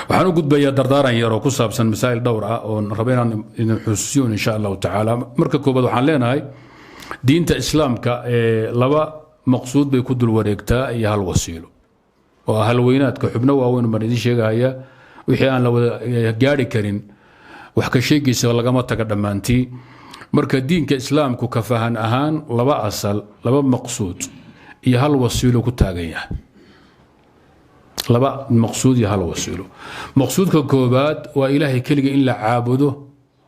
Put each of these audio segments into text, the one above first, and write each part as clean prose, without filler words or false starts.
Waxaan u gudbayaa dardaaran yar oo ku saabsan masaa'il dhowr ah oon raba inaan idin xusuusiyo, insha Allahu tacaala. Marka koobaad, waxaan leenahay diinta Islaamka ee laba maqsuud bay ku dul wareegtaa iyo hal wasiilo oo halweynaadka xubno waaweyn baan idin sheegahaya. Wixii aan la wada gaari karin wax ka sheegiisa lagama taga dhammaantii. Marka diinka Islaamku ka fahan ahaan laba asal, laba maqsuud iyo hal wasiilo ku taagan yahay, laba maqsuud iyo hal wasiilo. Maqsuudka koobaad waa Ilaahay keliga in la caabudo,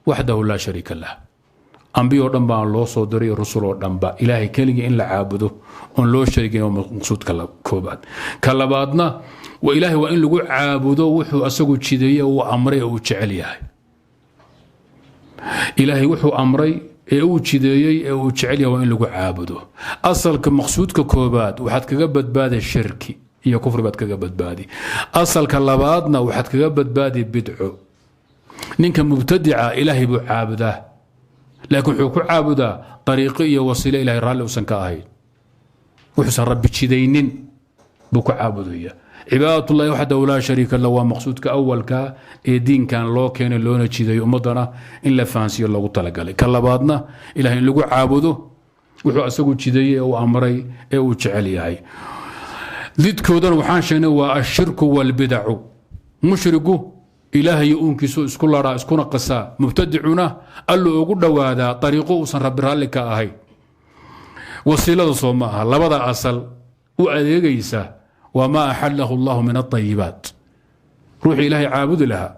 waxdahu laa shariika lah. Ambiyoo dhan baan loo soo diray, rusul oo dhanba Ilaahay keligii in la caabudo oon loo shariigin waa maqsuudka koobaad. Ka labaadna waa Ilaahay waa in lagu caabudo wuxuu asagu jideeye, uu amray ee uu jecel yahay. Ilaahay wuxuu amray ee uu jideeyey ee uu jecel yahay waa in lagu caabudo. Asalka maqsuudka koobaad waxaad kaga badbaadi shirki iyo kufri baad kaga badbaadi. Asalka labaadna waxaad kaga badbaadi bidco. Ninka mubtadica Ilaahay buu caabudaa, laakiin wuxuu ku caabudaa dariiqo iyo wasiilo Ilahay raalli uusan ka ahayn, wuxuusan Rabbi jidaynin buu ku caabudaya. Cibaadatullahi waxdahu laa shariika lah waa maqsuudka awalka ee diinkan loo keenay loona jidayo, ummaddana in la fahansiiyo loogu talagalay. Ka labaadna Ilahay in lagu caabudo wuxuu asagu jideeyey ee uu amray ee uu jecel yahay. Didkoodana waxaan sheegnay waa ashirku walbidacu. Mushrigu Ilaahay uunkiisu isku laraa iskuna qasaa, mubtadicuna Allu ugu dhowaadaa ariiqo uusan Rabbi raalli ka ahayn. Wasiilada soo ma aha labada asal u adeegaysa? Waa maa axalahu Allahu min aayibaat. Ruuxii Ilaahay caabudi lahaa,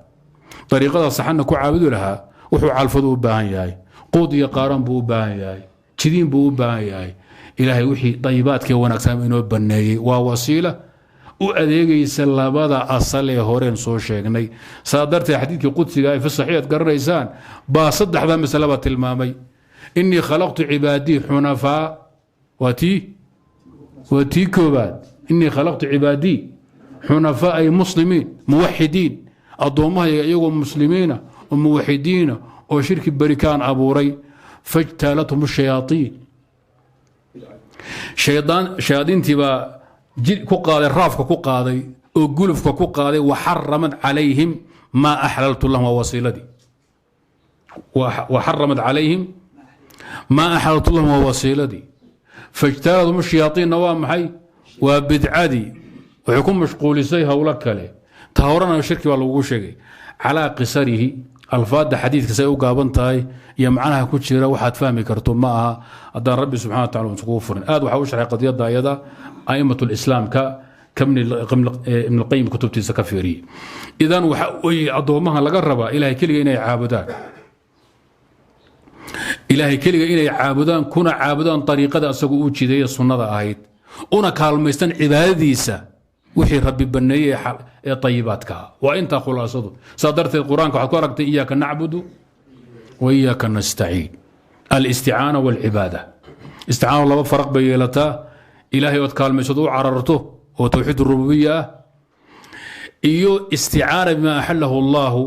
ariiqada saxanna ku caabudi lahaa, wuxuu calfadu u baahan yahay, quud iyo qaaran buu u baahan yahay, jidiin buu u baahan yahay. Ilaahay wixii ayibaadkee wanaagsan inoo banneeyey waa wasiila u adeegaysa labada asal ee horeen soo sheegnay. Saa darteed xadiidkii qudsiga ay fi saxiixaad garanaysaan baa saddexda masaleba tilmaamay: inii khalaqtu cibaadii xunafaa, waa tii koobaad. Inii khalaqtu cibaadii xunafaa, ay muslimiin muwaxidiin. Addoommahayga iyagoo muslimiina oo muwaxidiina oo shirki berikaan abuuray. Fajtaalathum shayaaiin, shayaadiintii baa ku qaaday, raafka ku qaaday oo gulufka ku qaaday. Waxaramad calayhim maa axlaltu lahum, waa wasiiladii. Waxaramad calayhim maa axlaltu lahum waa wasiiladii. Fajtaalathum shayaaiinna waa maxay? Waa bidcadii, waxay ku mashquulisay howlo kale. Ta horena shirki baa lagugu sheegay. Calaa qisarihi, alfaadda xadiidka say u gaaban tahay iyo macnaha ku jira waxaad fahmi karto ma aha haddaan Rabbi subxana wa tacala iskugu furin. Aad waxaa u sharxay qadiyadda ayada a'imat lislaamka, Ibn Alqayim kutubtiisa ka fiiriye. Idan waxa weye addoommaha laga rabaa Ilahay keliga inay caabudaan, Ilaahay keliga inay caabudaan, kuna caabudaan ariiqada asagu uu jideeye sunnada ahayd, una kaalmaystaan cibaadadiisa wixii Rabbi baneeyey ee ayibaadka ah. Waa intaa khulaasadu. Saa darteed Qur-aanka waxaad ku aragtay iyaaka nacbudu wa iyaaka nastaciin, alisticaana walcibaada. Isticaano laba faraq bay yeelataa: Ilaahay ood kaalmaysado, u cararto oo towxiid rububiya ah, iyo isticaana bima axalahu Allahu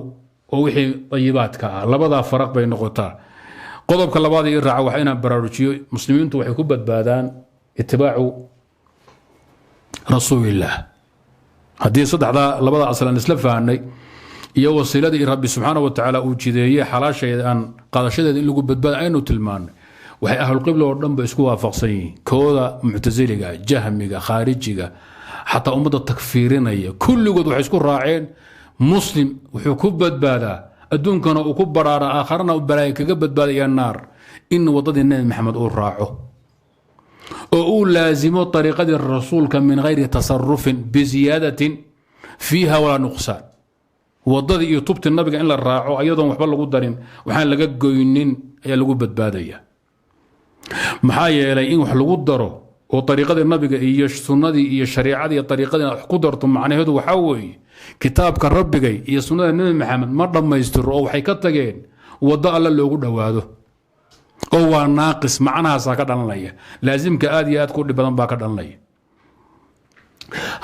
oo wixii ayibaadka ah. Labadaa faraq bay noqotaa. Qodobka labaad ii raaca waa inaan baraarujiyo: muslimiintu waxay ku badbaadaan itibaacu rasuulillaah. Haddii saddexdaa labada asal aan isla fahanay iyo wasiiladii Rabbi subxaana wa tacaala uu jideeyey, xalaasheeda aan qaadashadeeda in lagu badbaada aynu tilmaanay, waxay ahlulqibla oo dhan ba isku waafaqsan yihiin, kooda muctasiliga, jahmiga, khaarijiga, xataa ummadda takfiirinaya, kulligood waxay isku raaceen muslim wuxuu ku badbaadaa adduunkana uu ku baraara, aakharana balaayo kaga badbaadaya naar, in wadadii Nebi Maxamed uu raaco oo uu laazimo ariiqadii rasuulka min hayri tasarufin biziyaadatin fiiha walaa nuqsaan. Wadadii iyo tubti nabiga in la raaco ayadoon waxba lagu darin, waxaan laga goynin, ayaa lagu badbaadaya. Maxaa yeelay in wax lagu daro oo ariiqadii nabiga iyo sunnadii iyo shariicadii iyo ariiqadii inaad wax ku darto, macnaheedu waxaa weeye kitaabka Rabbigay iyo sunnada Nebi Maxamed ma dhammaystiro oo waxay ka tageen waddo Alle loogu dhowaado oo waa naaqis. Macnahaasaa ka dhalanaya, laasimka aad iyo aad ku dhib badan baa ka dhalanaya.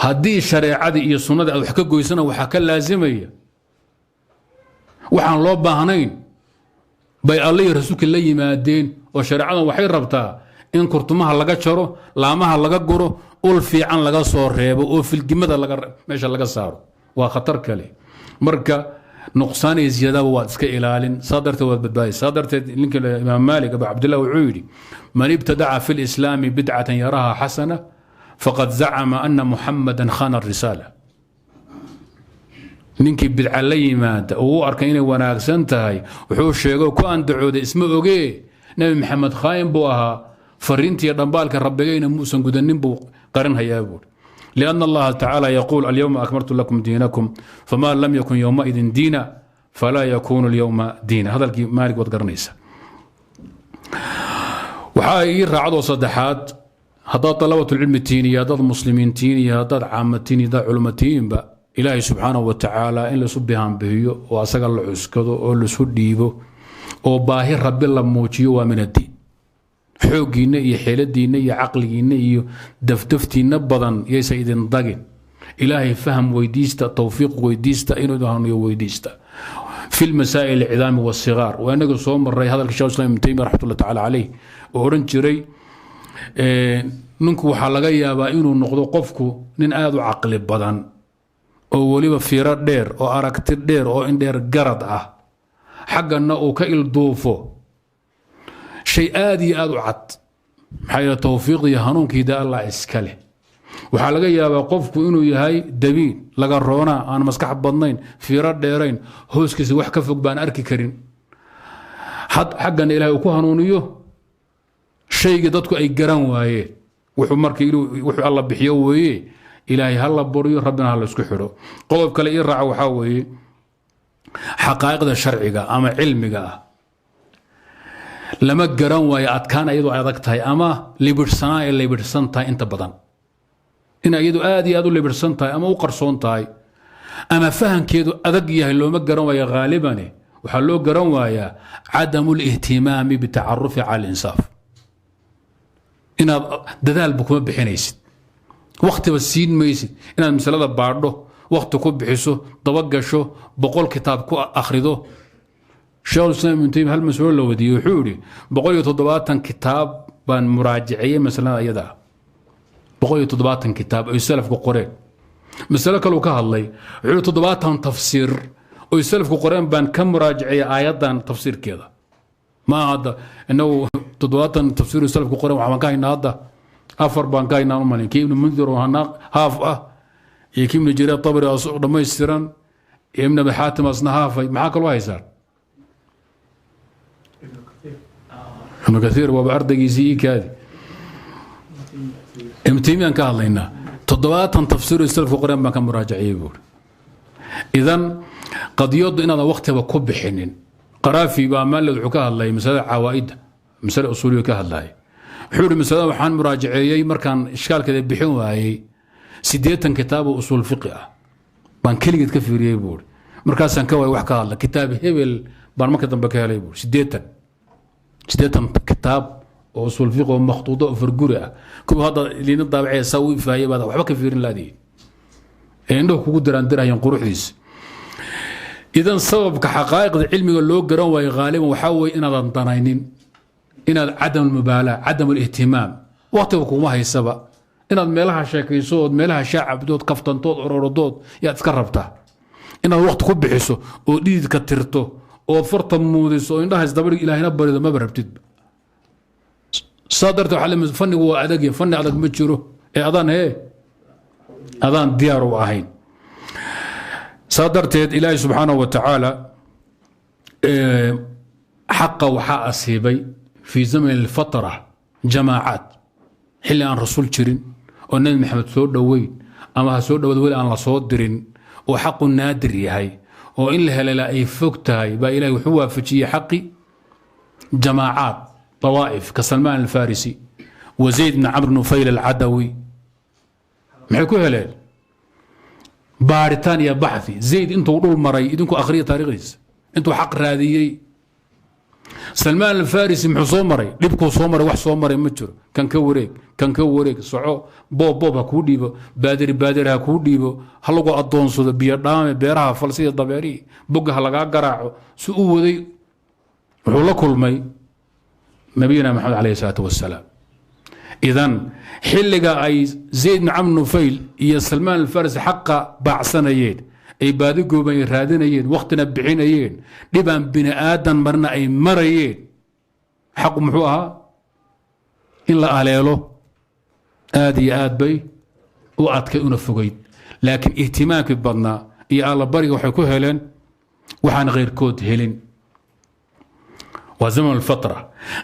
Haddii shareecadii iyo sunnadii aad wax ka goysana, waxaa ka laasimaya waxaan loo baahnayn bay Alle iyo rasuulka la yimaadeen, oo shareecadan waxay rabtaa in kurtumaha laga jaro, laamaha laga guro, ul fiican laga soo reebo oo filgimada meesha laga saaro. Waa khatar kale. Marka nuqsaan iyo ziyadaba waad iska ilaalin, saa darteed waad badbaadaysa. Saa darteed ninka Imaam Maalik, Abu Cabdillah, wuxuu yidhi: "Man ibtadaca fi lislaami bidcatan yaraha xasana faqad zacama ana Muxamadan khana risaala." Ninkii bidca la yimaada oo u arkay inay wanaagsan tahay, wuxuu sheego ku andacooday, isma ogee, Nebi Maxamed khaayin buu ahaa, fariintiiyo dhambaalka rabbigayna muusan gudanin buu qarinhayaa buuri. لأن الله تعالى يقول: اليوم أكملت لكم دينكم، فما لم يكن يومئذ دينا فلا يكون اليوم دينا. Hadalkii Maalik waad garanaysa. Waxaa ii raacdoo saddexaad, haddaad dalabatulcilmi tihiin iyo haddaad muslimiin tihiin iyo haddaad caamatiin iyo haddaad culimo tihiinba, Ilaahay subxaanahu wa tacaala in laisu bihaanbihiyo oo asaga la cuskado oo laisu dhiibo oo baahi Rabbi la muujiyo waa min addiin. Xooggiinna iyo xeeladiinna iyo caqligiinna iyo dafdaftiinna badan yaysa idin dagin. Ilaahay faham weydiista, towfiiq weydiista, inuu idin hanuuniyo weydiista fi lmasaa'il alcidaami wasigaar. Waa inaga soo maray hadalka Shekh Islam Ibn Taymiya raxmatullah tacaala caleyh oo odhan jiray: ninku waxaa laga yaabaa inuu noqdo qofku nin aada u caqli badan oo weliba fiiro dheer oo aragti dheer oo indheer garad ah, xaggana uu ka ilduufo shay aad iyo aad u cad. Maxaa yeele, towfiiqda iyo hanuunkiida Allah iska leh. Waxaa laga yaabaa qofku inuu yahay dabiin laga roonaa, aan maskax badnayn, fiiro dheerayn, hooskiisa wax ka fog baan arki karin, xaggana Ilahay uu ku hanuuniyo shaygii dadku ay garan waayeen. Wuxuu marka wuxuu Alla bixiyo weeye. Ilaahay ha la baryo, Rabbina ha la isku xidho. Qodob kale ii raaca waxaa weeye xaqaa'iqda sharciga ama cilmiga ah lama garan waayo adkaan iyadoo ay adag tahay ama libidhsanaa ay libidhsan tahay. Inta badan in iyadu aad iyo aad u libidhsan tahay ama u qarsoon tahay ama fahamkeedu adag yahay looma garan waayo. Haalibane waxaa loo garan waayaa cadamu lihtimaami bitacarufi cala alinsaaf. Inaad dadaalba kuma bixinaysid, wakhtiba siin maysid inaad masalada baadho, wakhti ku bixiso, dabagasho, 100 kitaab ku akhrido. Sheekhulislaam Ibnu Taymiya hal masalo la wadiyey wuxuu yidhi: 170 kitaab baan muraajaceeyey masalada iyada ah, 170 kitaab ay salafku qoreen. Masalo kaluu ka hadlay, wuxuu yidhi: 70 tafsiir oy salafku qoreen baan ka muraajaceeyey aayaddan tafsiirkeeda. Ma hadda inagu 70 tafsiir oy salafku qoreen waxbaan ka haynaa hadda, afar baan ka haynaa umalin: kii Ibnu Mundir oo haaf ah iyo kii Ibnu Jariir Tabari oo dhammaystiran iyo Ibn Abi Xaatim asna haafay. Maxaa kaloo haysaan? Ibnu Kaiir waaba ardaygiisii ii kaadi. Ibnu Taymiyaan ka hadlaynaa. 70 tafsiir oo salafku qoreen baan ka muraajaciyey buuri. Idan qadiyaddu inaadan waqtiba ku bixinin. Qaraafi baa maaled wuxuu ka hadlayay masalada cawaa'idda, masale usuuliya ka hadlayay. Wuxuu yidhi: masalada waxaan muraajaceeyey markaan ishkaalkeeda bixin waayey 80 kitaab oo usuul fiqi ah baan keligeed ka fiiriyey buuri. Markaasaan ka waayay wax ka hadla kitaab hebel baan marka dambe ka helay buuri. 80 kitaab oo usuul fiqi oo makhtuudo oo farguri ah, kuwa hadda liina daabacaya saa u ifaayay baad waxba ka fiirin laadiin ee indhuhu kugu diraandirayaan quruxdiisa. Idan sababka xaqaa'iqda cilmiga loo garan waayo haaliban waxaa weeye inaadan danaynin, inaad cadam almubaalaa, cadam alihtimaam, waqtiga kuma haysaba. Inaad meelaha sheekayso ood meelaha shaacabdood kaftantood ororodood yaad iska rabtaa. Inaad waqti ku bixiso oo dhididka tirto ood farta muudiso oo indhaha isdabadhig Ilaahina barido maba rabtidba. Saa darteed waxaa leeyahay fannigu waa adag yahay. Fanni adag ma jiro ee adaan hee adaan diyaar u ahayn. Saa darteed Ilaahay subxaanahu wa tacaala xaqa waxaa asiibay fii zaman alfatra jamaacaat, xilli aan rasuul jirin oo Nebi Maxamed soo dhoweyn ama ha soo dhowaad weli aan la soo dirin oo xaqu naadir yahay oo in la helala ay fog tahay, baa Ilahay wuxuu waafajiyey xaqi jamaacaat, tawaa'if ka Salmaan Alfarisi wa Zayd bn Camr Nufayl Alcadawi. Maxay ku heleen? Baaritaan iyo baxthi. Zayd intuu dhul maray idinku akhriya taariikhdiisa, intuu xaq raadiyey. Salmaan Alfarisi muxuu soo maray? Dhibkuu soo maray wax soo maray ma jiro. Kan ka wareeg, kan ka wareeg, soco, boob boob ha kuu dhiibo, baadiri baadiri ha kuu dhiibo, ha lagu addoonsado, biyo dhaame, beeraha falsiya, dabeerihii bogga ha lagaa garaaco. Si u waday wuxuu la kulmay nabiyina Maxamed calayhi salaatu wasalaam. Idan xilliga ay Zayd bn Camr Nufayl iyo Salmaan Alfarisi xaqa baacsanayeen Ay baadigooban ay raadinayeen, wakhtina bixinayeen, dhibaan bini aadan marna ay marayeen. Xaqu muxuu ahaa? In la aleelo aad iyo aad bay u adkay una fogayd, laakiin ihtimaamkii badnaa iyo allabariga waxay ku heleen waxaan khayrkood helin. Waa zaman alfatra.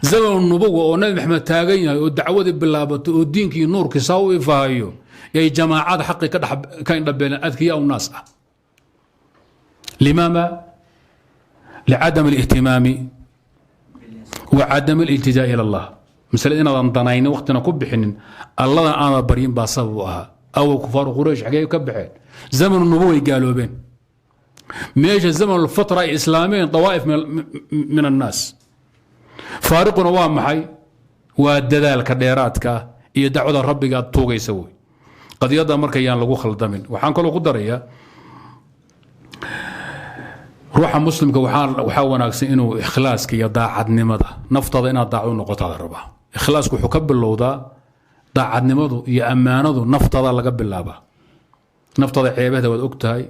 Zaman nubuwa oo Nabi Maxamed taagan yahay oo dacwadii bilaabatay oo diinkii nuurkii saa u ifahayo, yay jamaacada xaqii ka indhabeeleen, adkiyaa u naas ah. Limaama? Licadam alihtimaami wa cadam aliltijaa ila Allah. Masalada inaadan danaynin, waqtina ku bixinin, alladan aanad baryin baa sabab u ahaa. Aw kufaaru Quraysh xagee ka baxeen? Zamanu nubuway gaaloobeen, meesha zaman alfatra ay islaameen dawaa'if min annaas. Faariquna waa maxay? Waa dadaalka dheeraadka ah iyo dacwada Rabbiga aad tuugaysa wey. Qadiyadda marka yaan lagu khaldamin. Waxaan kaloo ku darayaa, ruuxa muslimka waxaa wanaagsan inuu ikhlaaska iyo daacadnimada, naftada inaad daacad u noqotaa la rabaa. Ikhlaasku wuxuu ka bilowdaa daacadnimadu iyo ammaanadu, naftada laga bilaabaa. Naftada ceebaheeda waad og tahay,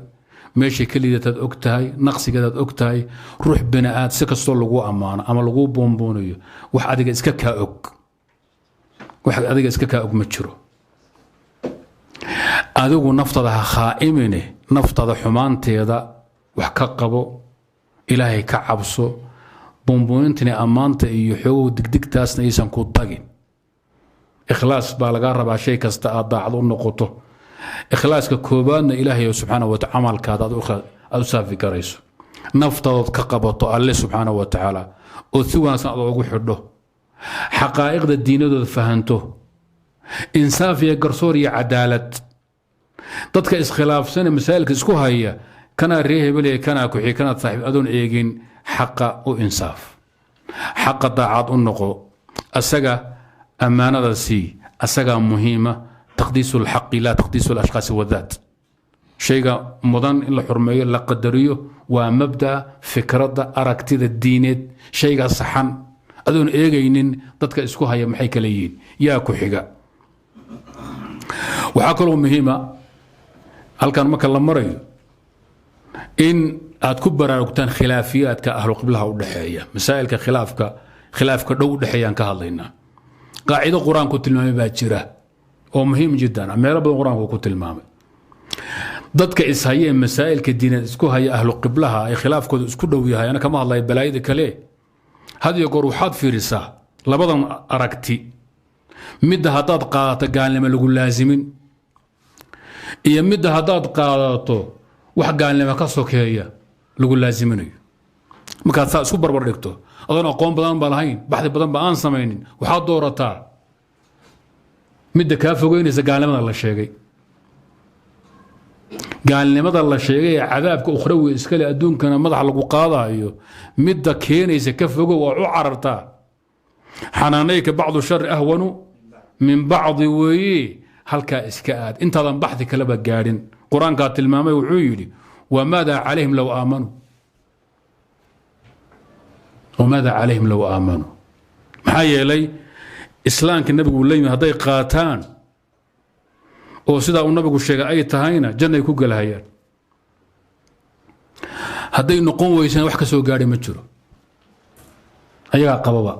meeshay ka liidataad og tahay, naqsigeedaad og tahay. Ruux bini aad si kastoo laguu ammaano ama laguu buunbuunayo, wax adiga iska kaa og, wax adiga iska kaa og ma jiro. Adigu naftada ha khaa'imine, naftada xumaanteeda wax ka qabo, Ilaahay ka cabso. Buunbuunintani, ammaanta iyo xoogow digdigtaasna aysan ku tagin. Ikhlaas baa lagaa rabaa, shay kasta aad daacad u noqoto. Ikhlaaska koobaadna Ilaahay subxaana wa taala camalkaada aad u saafi garayso, naftadood ka qabato Alle subxaana wa tacaala, ood si wanaagsan aad ugu xidho, xaqaa'iqda diinadooda fahanto, insaaf iyo garsoor iyo cadaalad. Dadka iskhilaafsane masaa'ilka isku haya, kanaa ree hebelaya, kanaa kuxi, kanaad saaxiib, adoon eegin xaqa u insaaf, xaqa daacad u noqo, asaga ammaanada sii, asagaa muhiima. Taqdiisu alxaqi laa taqdiisu alashkhaasi wadaat. Shayga mudan in la xurmeeyo, la qadariyo, waa mabdaa, fikradda, aragtida diineed, shayga saxan, adoon eegaynin dadka isku haya maxay kala yihiin, yaa ku xiga. Waxaa kaloo muhiima halkan marka la marayo in aad ku baraarugtaan khilaafiyaadka ahlu qiblaha u dhexeeya, masaa'ilka khilaafka dhow u dhexeeyaan ka hadlaynaa. Qaacido Qur-aanku tilmaamay baa jira oo muhiim jiddan, meelo badan Qur-aanku ku tilmaamay. Dadka ishaya ee masaa'ilka diineed isku haya, ahlu qiblaha ay khilaafkooda isku dhow yahay, ana kama hadlaya balaayada kale. Had iyo goor waxaad fiirisaa labadan aragti, midda haddaad qaadato gaalnimo lagu laasimin iyo midda haddaad qaadato wax gaalnimo ka sokeeya lagu laasiminayo. Markaad saa isku barbar dhigto, adoon aqoon badan ba lahayn, baxdi badan ba aan samaynin, waxaad doorataa midda kaa fogeynaysa gaalnimada la sheegay. Gaalnimada la sheegay ee cadaabka ukhrawi iskale, adduunkana madaxa lagu qaadayo, midda keenaysa ka fogow oo u carartaa. Xanaanayka bacdu shari ahwanu min bacdi weeye. Halkaa iska aad intaadan baxdi kaleba gaadhin. Qur-aankaa tilmaamay, wuxuu yidhi: wamaada calayhim low aamanuu, wamaada calayhim low aamanuu. Maxaa yeelay islaamka Nabigu la yimid hadday qaataan oo sidaa uu Nabigu sheegay ay tahayna, jannay ku gelahayaan. Hadday noqon weysana, wax ka soo gaadhay ma jiro, ayagaa qababa.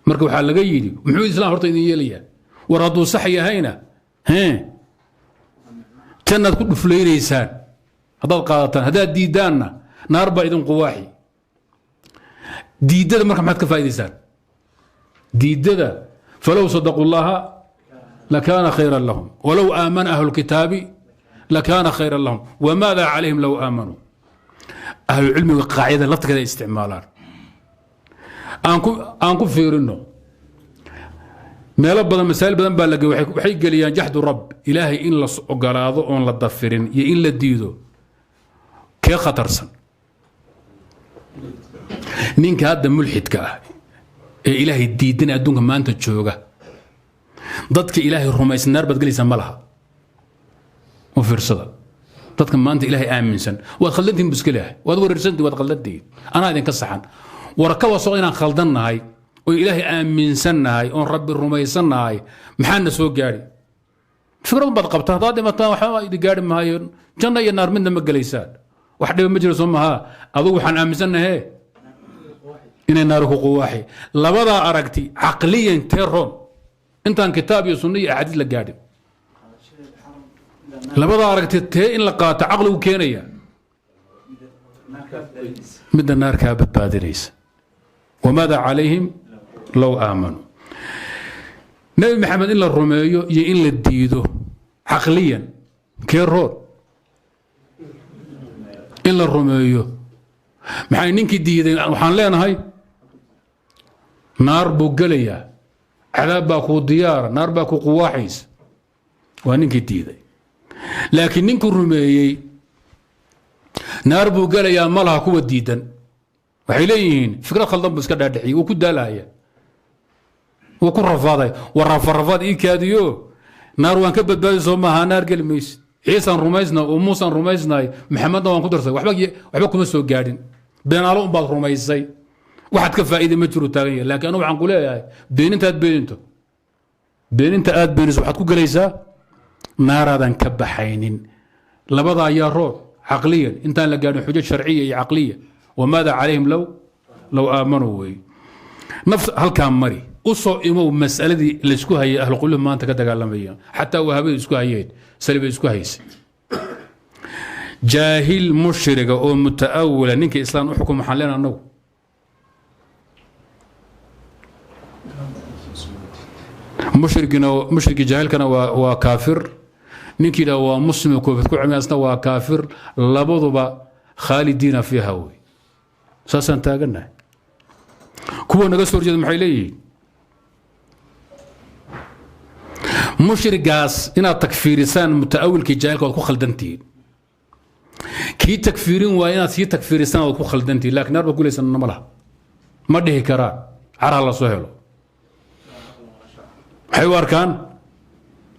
Marka waxaa laga yidhi: muxuu islaam horta idin yeelayaa? War hadduu sax yahayna hee, jannaad ku dhuflaynaysaan haddaad qaadataan, haddaad diiddaanna naar baa idin quwaaxi. Diiddada marka maxaad ka faa'idaysaan diiddada? Falow sadaquu llaha lakaana khayran lahum, walow aamana ahlu lkitaabi lakaana khayran lahum, wamaada calayhim low aamanuu. Ahlucilmiga qaacidada laftigeeda ay isticmaalaan aan ku fiirino meelo badan, masaa'il badan baa la waxay geliyaan jaxdu rabb. Ilaahay in la ogolaado oon la dafirin iyo in la diido, kee khatarsan? Ninka hadda mulxidka ah ee Ilaahay diidan adduunka maanta jooga, dadka Ilaahay rumaysan naar baad gelaysaa ma laha. U fiirsada, dadka maanta Ilaahay aaminsan waad khaldantihin bu iska leeyahay, waad wareersantihin, waad khaldantihin, anaa idinka saxan. War kaba soo inaan khaldannahay oo Ilaahay aaminsannahay oon Rabbi rumaysannahay, maxaana soo gaadhi? Fikrad baad qabtaa, haddaad dhimataan waxba idin gaadhi maayo, janno iyo naar midna ma gelaysaan. Wax dhiba ma jiro, soo maha? Adugu waxaan aaminsannahe inay naaru ku quwaaxi. Labadaa aragti caqliyan tee roon? Intaan kitaab iyo sunno iyo axaadiis la gaadhin, labadaa aragti tee in la qaato caqligu keenaya? Midda naar kaa badbaadinaysa. Wamaada calayhim low aamanuu? Nebi Maxamed in la rumeeyo iyo in la diido caqliyan kee roon? In la rumeeyo. Maxay ninkii diiday waxaan leenahay naar buu gelayaa, cadaab baa kuu diyaara, naar baa ku quwaaxaysa. Waa ninkii diiday. Laakiin ninkuu rumeeyey naar buu gelayaa ma laha. Kuwa diidan waxay leeyihiin fikrad khaldan buu iska dhaadhiciyey, wuu ku daalaya, wuu ku rafaaday. War rafaad ii kaadiyo, naar waan ka badbaadi, soo maaha? Naar geli maysid. Ciisaan rumaysna oo Muusaan rumaysnaay, Maxamedna waan ku darsay, waxba kuma soo gaadhin, beenaalo unbaad rumaysay, waxaad ka faa'iiday ma jiru taagan yahay. Laakiin anigu waxaan ku leeyahay beenintaad beeninto, beeninta aad beeniso, waxaad ku gelaysaa naaraadan ka baxaynin. Labada ayaa rood caqliyan intaan la gaadhin xujo sharciya iyo caqliya. Wamaada calayhim low aamanuu wey. Nafs halkaa mari u soo imow. Mas'aladii laysku hayay, ahluquluub maanta ka dagaalamayaan, xataa wahabadu isku hayeen, salibay isku haysay, jaahil mushriga oo mutaawila ninka islaam u xukum, waxaan leenahay annagu mushrigina, mushrigii jaahilkana waa kaafir, ninkii yidhaha waa muslim koofid ku cimiasna waa kaafir, labaduba khaalidiina fiiha wey. Saasaan taagannahay. Kuwa naga soo horjeeda maxay leeyihiin? Mushrigaas inaad takfiirisaan mutaawilkii jaahilka waad ku khaldantihiin, kii takfiirin waaya inaad sii takfiirisaan waad ku khaldantihiin, laakiin naar baad gulaysan ma laha, ma dhihi karaan. Carha la soo helo. Waxay u arkaan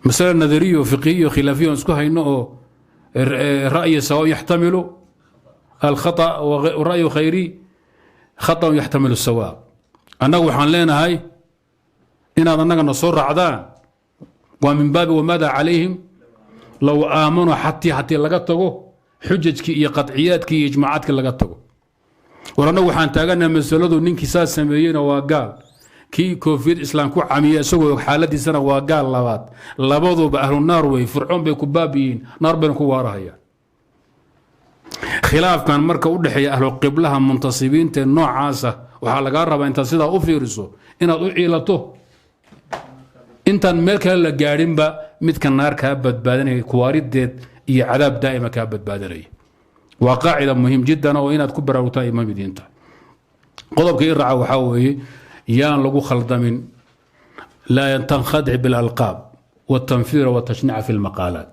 masale nadariyo fiqihiyo khilaafiyo aan isku hayno oo ra'yi sawaab yaxtamilu alkhata wa ra'yu khayri khata yaxtamilu sawaab. Annagu waxaan leenahay inaad annagana soo raacdaan waa min baabi wamaada calayhim low aamanuu, xatii laga tago xujajkii iyo qaطciyaadkii iyo ijmaacaadkii laga tago. War annagu waxaan taaganaha masaladu ninkii saas sameeyeyna waa gaal, kii koofiyad islaam ku camiya isagoo og xaaladiisana waa gaal labaad, labaduba ahlu naar wey, Fircoon bay ku baabiyiin, naar bayna ku waarahayaan. Khilaafkan marka u dhexeeya ahlu qiblaha muntasibiinta noocaasa waxaa lagaa rabaa intaad sidaa u fiiriso inaad u ciilato intaan meel kale la gaadhinba midka naar kaa badbaadinaya, kuwaarideed iyo cadaab daa'ima kaa badbaadinaya. Waa qaacida muhiim jiddan oo inaad ku baraarugtaan ay muhiim idiin tahay. Qodobka ii raaca waxaa weeye yaan lagu khaldamin, laa tankhadic bilalqaab waltanfiira waltashniica fi lmaqaalaat.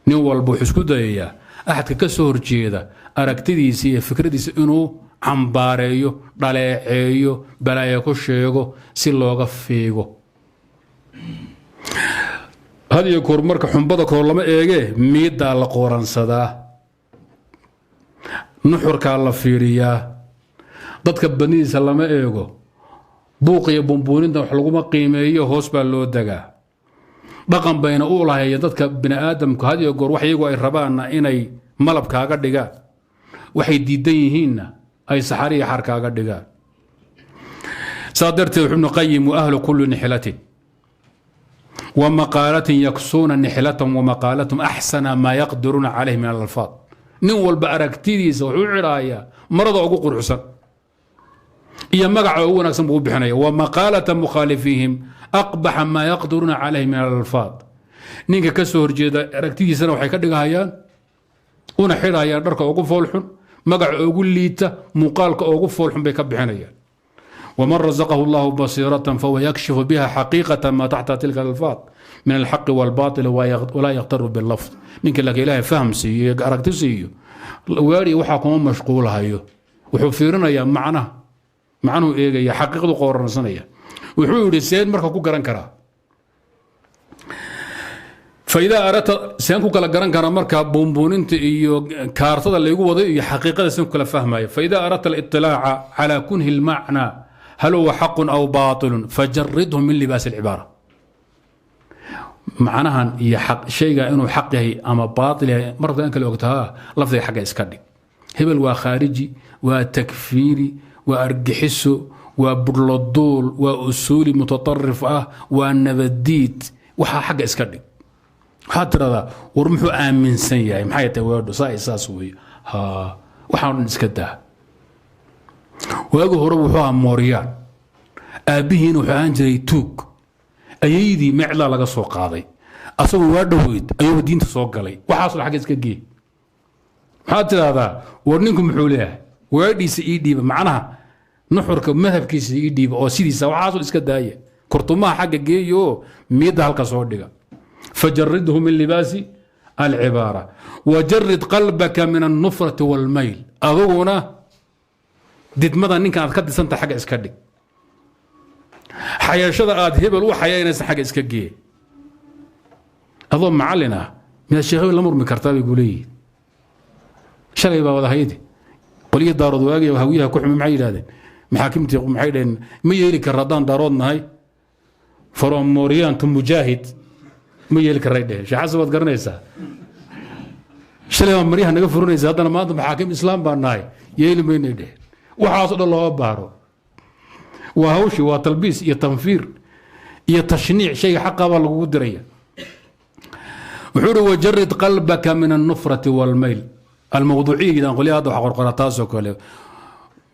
Nin walba wuxuu isku dayayaa axadka ka soo horjeeda aragtidiisa iyo fikradiisa inuu cambaareeyo, dhaleeceeyo, balaayo ku sheego si looga fiigo. Had iyo koor marka xumbada koor lama eegee, miiddaa la qooransadaa, nuxurkaa la fiiriyaa, dadka badnidiisa lama eego, buuq iyo bumbuuninta wax laguma qiimeeyo, hoos baa loo degaa. Dhaqan bayna u lahayeen dadka bini aadamku had iyo goor wax iyagu ay rabaanna inay malab kaaga dhigaan, waxay diidan yihiinna ay saxari iyo xar kaaga dhigaan. Saa darteed wuxuu Ibnu Qayim wa ahlu kulli nixlatin wa maqaalatin yaksuuna nixlatam wa maqaalatum axsana maa yaqdiruuna calayh min alalfaad. Nin walba aragtidiisa wuxuu u cidhaayaa marada ugu quruxsan iyo magaca ugu wanaagsan buu u bixinaya. Wa maqaalata mukhaalifiihim aqbaxa maa yaqdiruuna calayh min alalfaad. Ninka ka soo horjeeda aragtidiisana waxay ka dhigahayaan una xidhayaan dharka ugu foolxun, magaca ugu liita, muuqaalka ugu foolxun bay ka bixinayaan. ومن رزقه الله بصيرة فهو يكشف بها حقيقة ما تحت تلك الألفاظ من الحق والباطل ولا يغتر باللفظ. Ninka laakiin Ilaahay faham siiyo, aragti siiyo, weeri waxaa kuma mashquulahayo, wuxuu fiirinayaa macnaha, macnuhu eegaya, xaqiiqdu qooransanaya. Wuxuu yidhi seen marka ku garan karaa? Faidaa aradta seen ku kala garan karaa marka buunbuuninta iyo kaartada laygu waday iyo xaqiiqada seen ku kala fahmaya? Faidaa aradta aliطilaaca calaa kunhi lmacnaa hal huwa xaqun aw baatilun fajaridhu min libaas alcibaara. Macnahan iyo shayga inuu xaq yahay ama baatil yahay marabta in kala ogtahaa lafdiga xagga iska dhig. Hebel waa khaariji, waa takfiiri, waa argixiso, waa budhloduul, waa usuuli mutatarif ah, waa nabadiid. Waxaa xagga iska dhig. Waxaad tiradaa, war muxuu aaminsan yahay? Maxay tahay weedho saa saas weeye? Ha, waxaan dhan iska daa. Waagi hore wuxuu ahaa mooryaan, aabbihiina wuxuu ahaan jiray tuug, ayaydii meclaa laga soo qaaday, asagoo waa dhoweyd ayuu diinta soo galay. Waxaasoo xagga iska gee. Maxaad tidahdaa, war ninku muxuu leeyahay? Weedhiisa ii dhiiba, macnaha nuxurka madhabkiisa ii dhiiba oo sidiisa. Waxaasoo iska daaya, kurtumaha xagga geeyo, miidda halka soo dhiga. Fajaridhu min libaasi alcibaara wajarid qalbaka min annufrati wاlmayl. Aduguna didmada ninkan aad ka disanta xagga iska dhig, xayashada aad hebel u xayaynaysa xagga iska gee. Adoo macallin ah miyaad sheekh hebel la murmi kartaa, bay ku leeyihiin. Shalay baa wada hayde qolyihi Daarood waagaya Hawiyaha ku xumi. Maxay yidhahdeen maxaakimtii? Maxay dhaheen? Ma yeeli karra haddaan Daarood nahay, from mooryaan to mujaahid ma yeeli karray dheheen. Sheekh Xasan waad garanaysaa. Shalay baa maryaha naga furanaysa, haddana maanta maxaakim islaam baa nahay, yeeli maynay dheheen. Waxaasoo dhan looma baaro. Waa hawshi, waa talbiis iyo tanfiir iyo tashniic. Shayga xaqa baa lagugu diraya. Wuxuu uhi, wajarid qalbaka min annufrati wاlmayl. Almawduuciya yidaan qolyaha hadda waxa qorqora taasoo kale.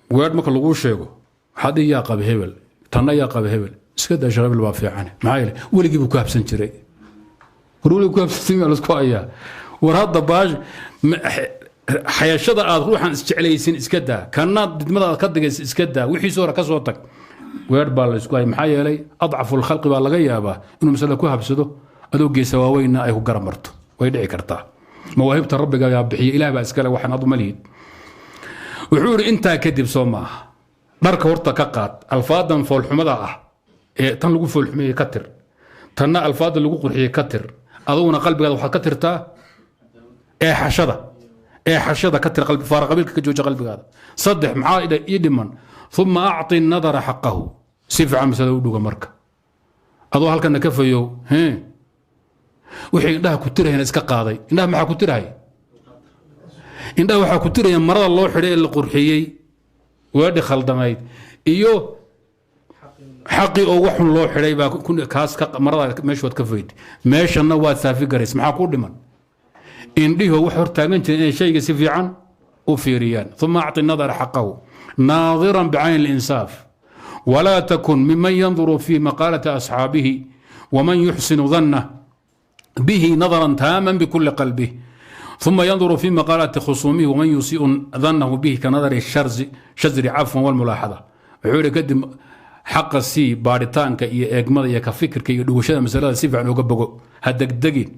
Weedh marka laguu sheego, waxaad dhihi, yaa qaba hebel, tanna yaa qaba hebel? Iska daa, sheekh hebel baa fiican. Maxaa yeele weligii buu ku habsan jiray. War weligii ku habsan jiray lasku hayaa. War hadda baash xayashada aad ruuxan isjeclaysin iska daa, kana didmada aad ka digaysa iska daa, wixiisa hore ka soo tag. Weer baa la isku haya. Maxaa yeelay adcafu lkhalqi baa laga yaabaa inuu masale ku habsado, adoo geesa waaweynna ay ku garamarto, way dhici kartaa. Mawaahibta rabbiga ayaa bixiya, Ilaah baa iskale, waxaan adu ma lihid. Wuxuu yidhi, intaa kadib soo maaha, dharka horta ka qaad alfaadan foolxumada ah ee tan lagu foolxumeeyey ka tir, tanna alfaada lagu qurxiyey ka tir. Aduguna qalbigaada waxaad ka tirtaa eexashada, eexashada ka tir, faara qabiilka ka jooja qalbigaada. Saddex maxaa ii dhiman? Uma acطi nadara xaqahu. Si fiican masalada u dhuga. Marka adoo halkana ka fayow, wixii indhaha ku tirahayna iska qaaday. Indhaha maxaa ku tirahay? Indhaha waxaa ku tiraya marada loo xidhay ee la qurxiyey, weedhi khaldamayd iyo xaqii oo waxun loo xidhay baa kaas. Marada meesha waad ka fayd, meeshanna waad saafi garays. Maxaa ku dhiman? Indhihi wax hortaagan jiray inay shayga si fiican u fiiriyaan. Uma acطi nadara xaqahu naadiran bicayni اlinsaaf, walaa takun miman yanduru fi maqaalati asxaabihi waman yuxsinu danah bihi nadaran taaman bikuli qalbih, ثuma yanduru fi maqaalati khusuumihi waman yusiiu danahu bihi ka nadari shazri cafwan wاlmulaaxada. Wuxuu yihi, kadib xaqa sii baadhitaanka iyo eegmada iyo ka fikirka iyo dhugashada masalada si fiican uga bogo. Ha degdegin,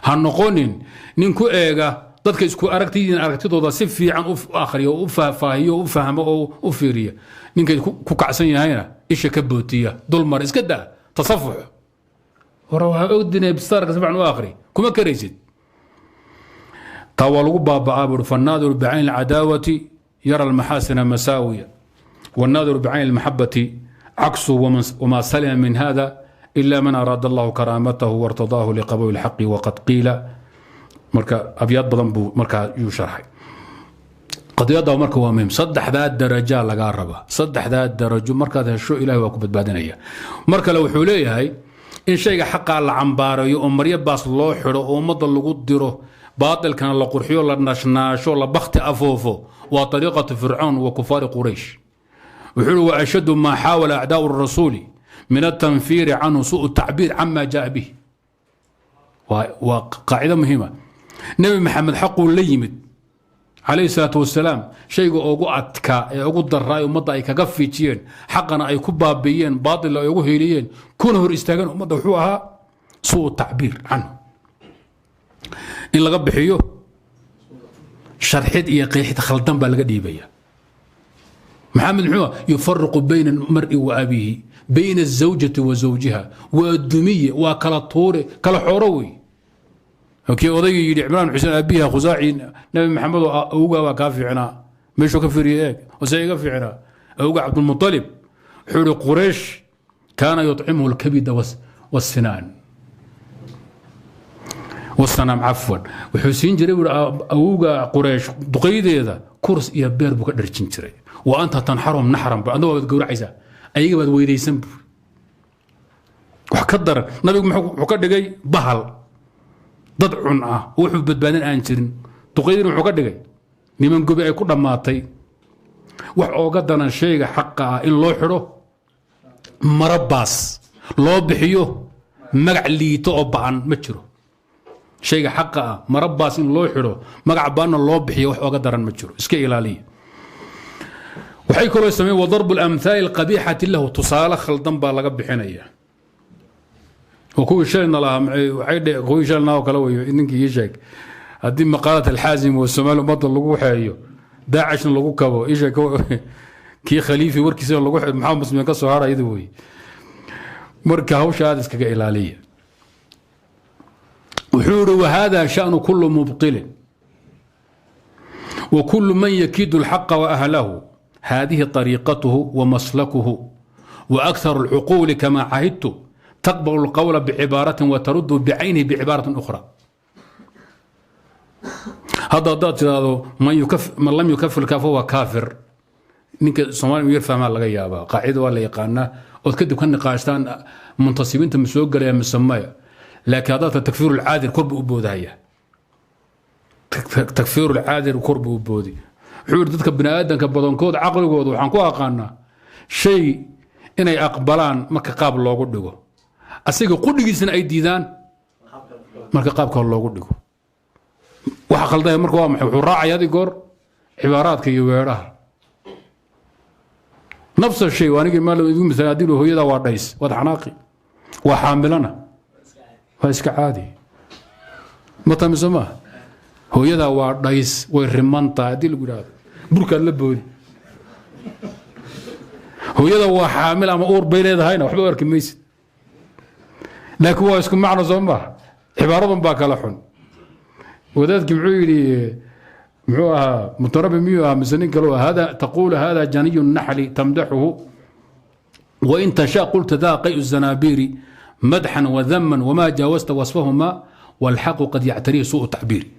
ha noqonin nin ku eega dadka isku aragtiyiin aragtidooda, si fiican u akhriyo, u faahfaahiyo, u fahmo oo u fiiriya. Ninkay ku kacsan yahayna isha ka bootiya, dulmar iska daa, tasafux hore waxaa ogdine bistaarka si fiican u akhri kuma karaysid. Taa waa lagu baaba'aa buuri. Fannaadiru bicayni alcadaawati yara almaxaasina masaawiya, والناظر بعين المحبة عكسه، وما سلم من هذا إلا من أراد الله كرامته وارتضاه لقبول الحق وقد قيل. Marka abyaad badan buu markaa yuu sharxay qadiyadda. Marka waa muhim, saddexdaa darajaa lagaa rabaa. Saddexdaa darajo markaad hesho, Ilahay waa ku badbaadinaya. Mar kale wuxuu leeyahay, in shayga xaqaa la cambaareeyo oo maryo baas loo xidho oo ummadda lagu diro, baatilkana la qurxiyo, la nashnaasho, la bakti afoofo, waa ariiqatu Fircoon wa kufaari Quraysh. Wuxuu uhi, wa ashaddu maa xaawala acdaau rasuuli min altanfiiri canhu suu tacbiir cama jaa bih. Waa qaacido muhiima. Nebi Maxamed xaquu la yimid calayhi salaatu wasalaam. Shayga ugu adkaa ee ugu daraa ummadda ay kaga fiijiyeen, xaqana ay ku baabi'iyeen, baatila ay ugu hiiliyeen, kuna hor istaageen ummadda, wuxuu ahaa suu tacbiir canhu, in laga bixiyo sharxid iyo qeexid khaldan baa laga dhiibaya. Maxamed muxuu yufariqu bayna almar'i wa abiihi, bayna azawjati wa zawjiha, waa dumiye, waa kala tuure, kala xooro wey. Kii odaygii yidhi Cimraan Xuseen aabiha Khusaaci, Nabi Maxamed oo awgaa baa kaa fiicnaa. Meeshuu ka fiiriye eeg, ose iga fiicnaa awga Cabdulmutalib. Wuxuu yihi, Quraysh kaana yuطcimuhu alkabida wasinaan. Wasanaam cafwan, wuxuu siin jiray buuri awowga Quraysh duqaydeeda kurs iyo beer buu ka dharjin jiray. Wa anta tanxaruhum naxran, bu adna waad gowracaysaa, ayaga baad weydaysan buuri. Wax ka daran, nabigu wuxuu ka dhigay bahal dad cun ah, wuxuu badbaadin aan jirin. Duqaydina wuxuu ka dhigay niman gobi ay ku dhammaatay. Wax ooga daran shayga xaqa ah in loo xidho marabaas, loo bixiyo magac liito oo ba'an ma jiro. Shayga xaqa ah marabaas in loo xidho, magac ba'anna loo bixiyo, wax ooga daran ma jiro. Iska ilaaliya. Waxay kaloo sameeyeen wa darbu alamhaali alqabiixati lahu, tusaale khaldan baa laga bixinaya. Oo kuwii shalayna lahaa, waxay kuwii shalayna oo kale weyo. Ninkii ii sheeg, haddii maqaalat alxaasim oo Soomaali ummadda lagu waxeeyo, Daacishna lagu kabo, ii sheeg kii khaliifi warkiisa lagu, maxaa muslimiin ka soo harayda wey? Marka hawsha aad iskaga ilaaliya. Wuxuu yihi: wahada shأnu kulu mubطilin وكل من يكيد الحق وأهله، هذه طريقته ومسلكه. وأكثر العقول كما عهدت تقبل القول بعبارة وترد بعينه بعبارة أخرى. Hadda haddaad tiraahdo "man lam yukafir fahuwa kaafir", ninka Soomaaliya yar fahmaa laga yaabaa, qaacida waa la yaqaanaa, ood kadib ka niqaashtaan muntasibiinta ma soo gelaya mise maya. Laakiin haddaad ta takfiiru lcaadir, kor buu u boodahaya. Takfiiru lcaadir kor buu u boodi. Wuxuu yidhi: dadka bini aadanka badankood caqligooda waxaan ku aqaanaa shay inay aqbalaan marka qaab loogu dhigo, asiga qudhigiisana ay diidaan marka qaabka loogu dhigo. Waxa khaldaya marka waa maxay? Wuxuu raacaya adi goor cibaaraadka iyo weedhaha. Nafsa shay anigii maal igu misaal, haddii hooyada waa dhays, waad xanaaqi, waa xaamilana waa iska caadi. Ma tamise maaha? Hooyadaa waa dhays, way riman tahay haddii lagu yidhaahdo, burkaad la boodi. Hooyada waa xaamil ama uur bay leedahayna waxba u arki maysid. Laakiin waa isku macno, soo maaha? Cibaaradun baa kala xun. Wadaadkii muxuu yidhi? Muxuu ahaa? Mutarabi miyuu ahaa mise nin kale? Hada taquulu hada janiyu naxli tamdaxuhu, wain tashaa qulta daa qayu zanaabiiri madxan wadaman wama jaawasta wasfahuma, walxaqu qad yactarihi suu tacbiiri.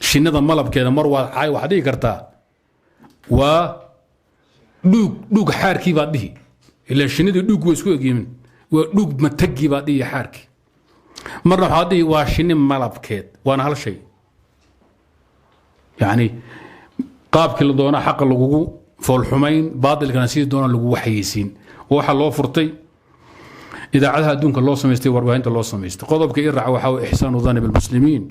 Shinnida malabkeeda mar waad caay, waxaad dhihi kartaa waa dhuug, dhuug xaarkii baad dhihi, ilaa shinnidii dhuug way isku egyihiin, waa dhuug matagii baad dhihi xaarkii. Marna waxaad dhihi waa shinni malabkeed, waana hal shay. Yacni qaabkii la doonaa xaqa lagugu foolxumayn, baatilkana sidii doona lagu waxyeysiin. Waxa loo furtay idaacadaha adduunka loo samaystay, warbaahinta loo samaystay. Qodobka i raaca waxaa way ixsaanu dhanni bilmuslimiin,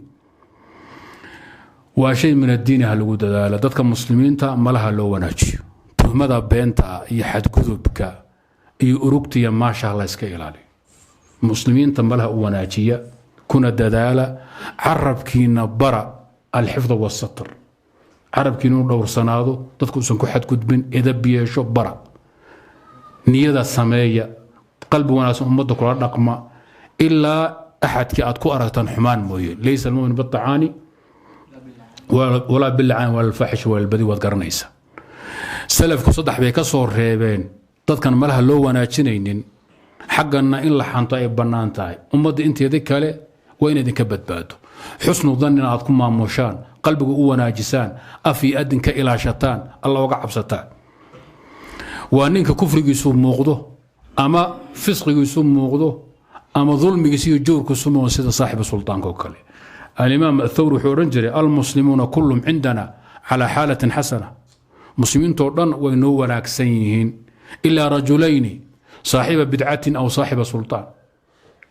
waa shay min addiini. Ha lagu dadaalo dadka muslimiinta malaha loo wanaajiyo. Tuhmada beenta ah iyo xadgudubka iyo urugta iyo maasha la iska ilaaliyo. Muslimiinta malaha u wanaajiya kuna dadaala. Carabkiina bara alxifda wasatr, carabkiina inuu dhowrsanaado, dadku uusan ku xadgudbin, edab yeesho bara. Niyada sameeya, qalbi wanaagsan ummadda kula dhaqma, ilaa axadkii aad ku aragtaan xumaan mooye. Laysa almumin biacaani walaa bilacaan wala alfaaxish wala albadi. Waad garanaysa, salafku saddex bay ka soo reebeen dadkan malaha loo wanaajinaynin, xagganna in la xanto ay bannaan tahay. Ummadda inteeda kale waa in idinka badbaado, xusnu dannina aad ku maamushaan, qalbiga u wanaajisaan, af iyo adin ka ilaashataan, Alla uga cabsataan. Waa ninka kufrigiisu muuqdo ama fisqigiisu muuqdo ama dulmigiisu iyo jawrkiisu muuqdo, sida saaxibu sultaanka oo kale. Alimaam athawri wuxuu odhan jiray: almuslimuuna kullum cindana calaa xaalatin xasana, muslimiintoo dhan way noo wanaagsan yihiin, ilaa rajulayni saaxiba bidcatin aw saaxiba sultaan.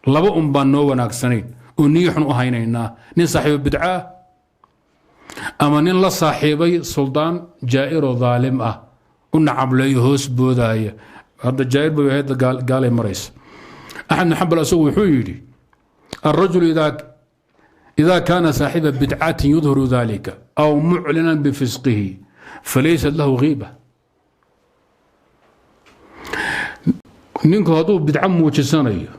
Laba un baan noo wanaagsanayn oo niyo xun u haynaynaa: nin saaxiiba bidca ah ama nin la saaxiibay suldaan jaa'iroo daalim ah, u nacableeyo, hoos boodaaya. Hadda jaa'ir bay ahayd, gaalay maraysa. Axmed bin Xambal asagu wuxuu yidhi: alrajulu ida kaana saaxiba bidcatin yudhiru dalika aw muclinan bifisqihi falaysat lahu ghiiba. Ninku hadduu bidco muujisanayo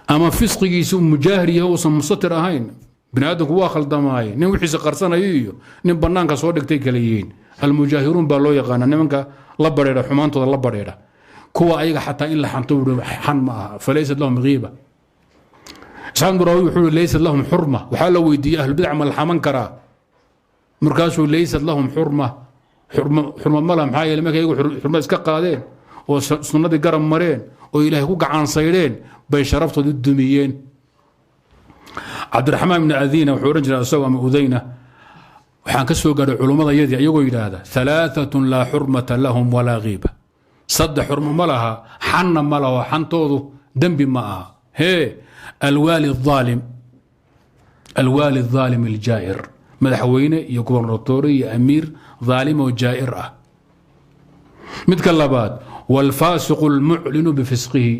ama fisqigiisu mujaahir yahay, uusan mustatir ahayn, bini aadamku waa khaldamaaye, nin wixiisa qarsanayo iyo nin bannaanka soo dhigtay kale yihiin. Almujaahiruun baa loo yaqaana nimanka la badheedha, xumaantooda la badheedha. Kuwa ayaga xataa in la xanto xan ma aha, falaysat lahum ghiiba. Isxaaq ibn Rawi wuxuu laysat lahum xurma. Waxaa la weydiiyey ahlulbidac ma la xaman karaa, markaasuu laysat lahum xurma, xurma ma laha. Maxaa yeelay markay iyagu xurma iska qaadeen oo sunnadii garab mareen oo Ilaahay ku gacansaydheen bay sharaftooda dumiyeen. Cabdiraxmaan ibni Adiina wuxuu odhan jiray isagoo ama Udayna, waxaan ka soo gaadhay culummada yadii iyagoo yidhaahda alaaatun laa xurmata lahum walaa ghiiba, saddex xurmo ma laha, xanna ma laho, xantoodu dembi ma aha. Hee, alwaali aalim, alwaali الظaalim aljaa'ir, madaxweyne iyo gobernatoore iyo amiir dhaalim oo jaa'ir ah. Midka labaad, wاlfaasiqu اlmuclinu bifisqihi,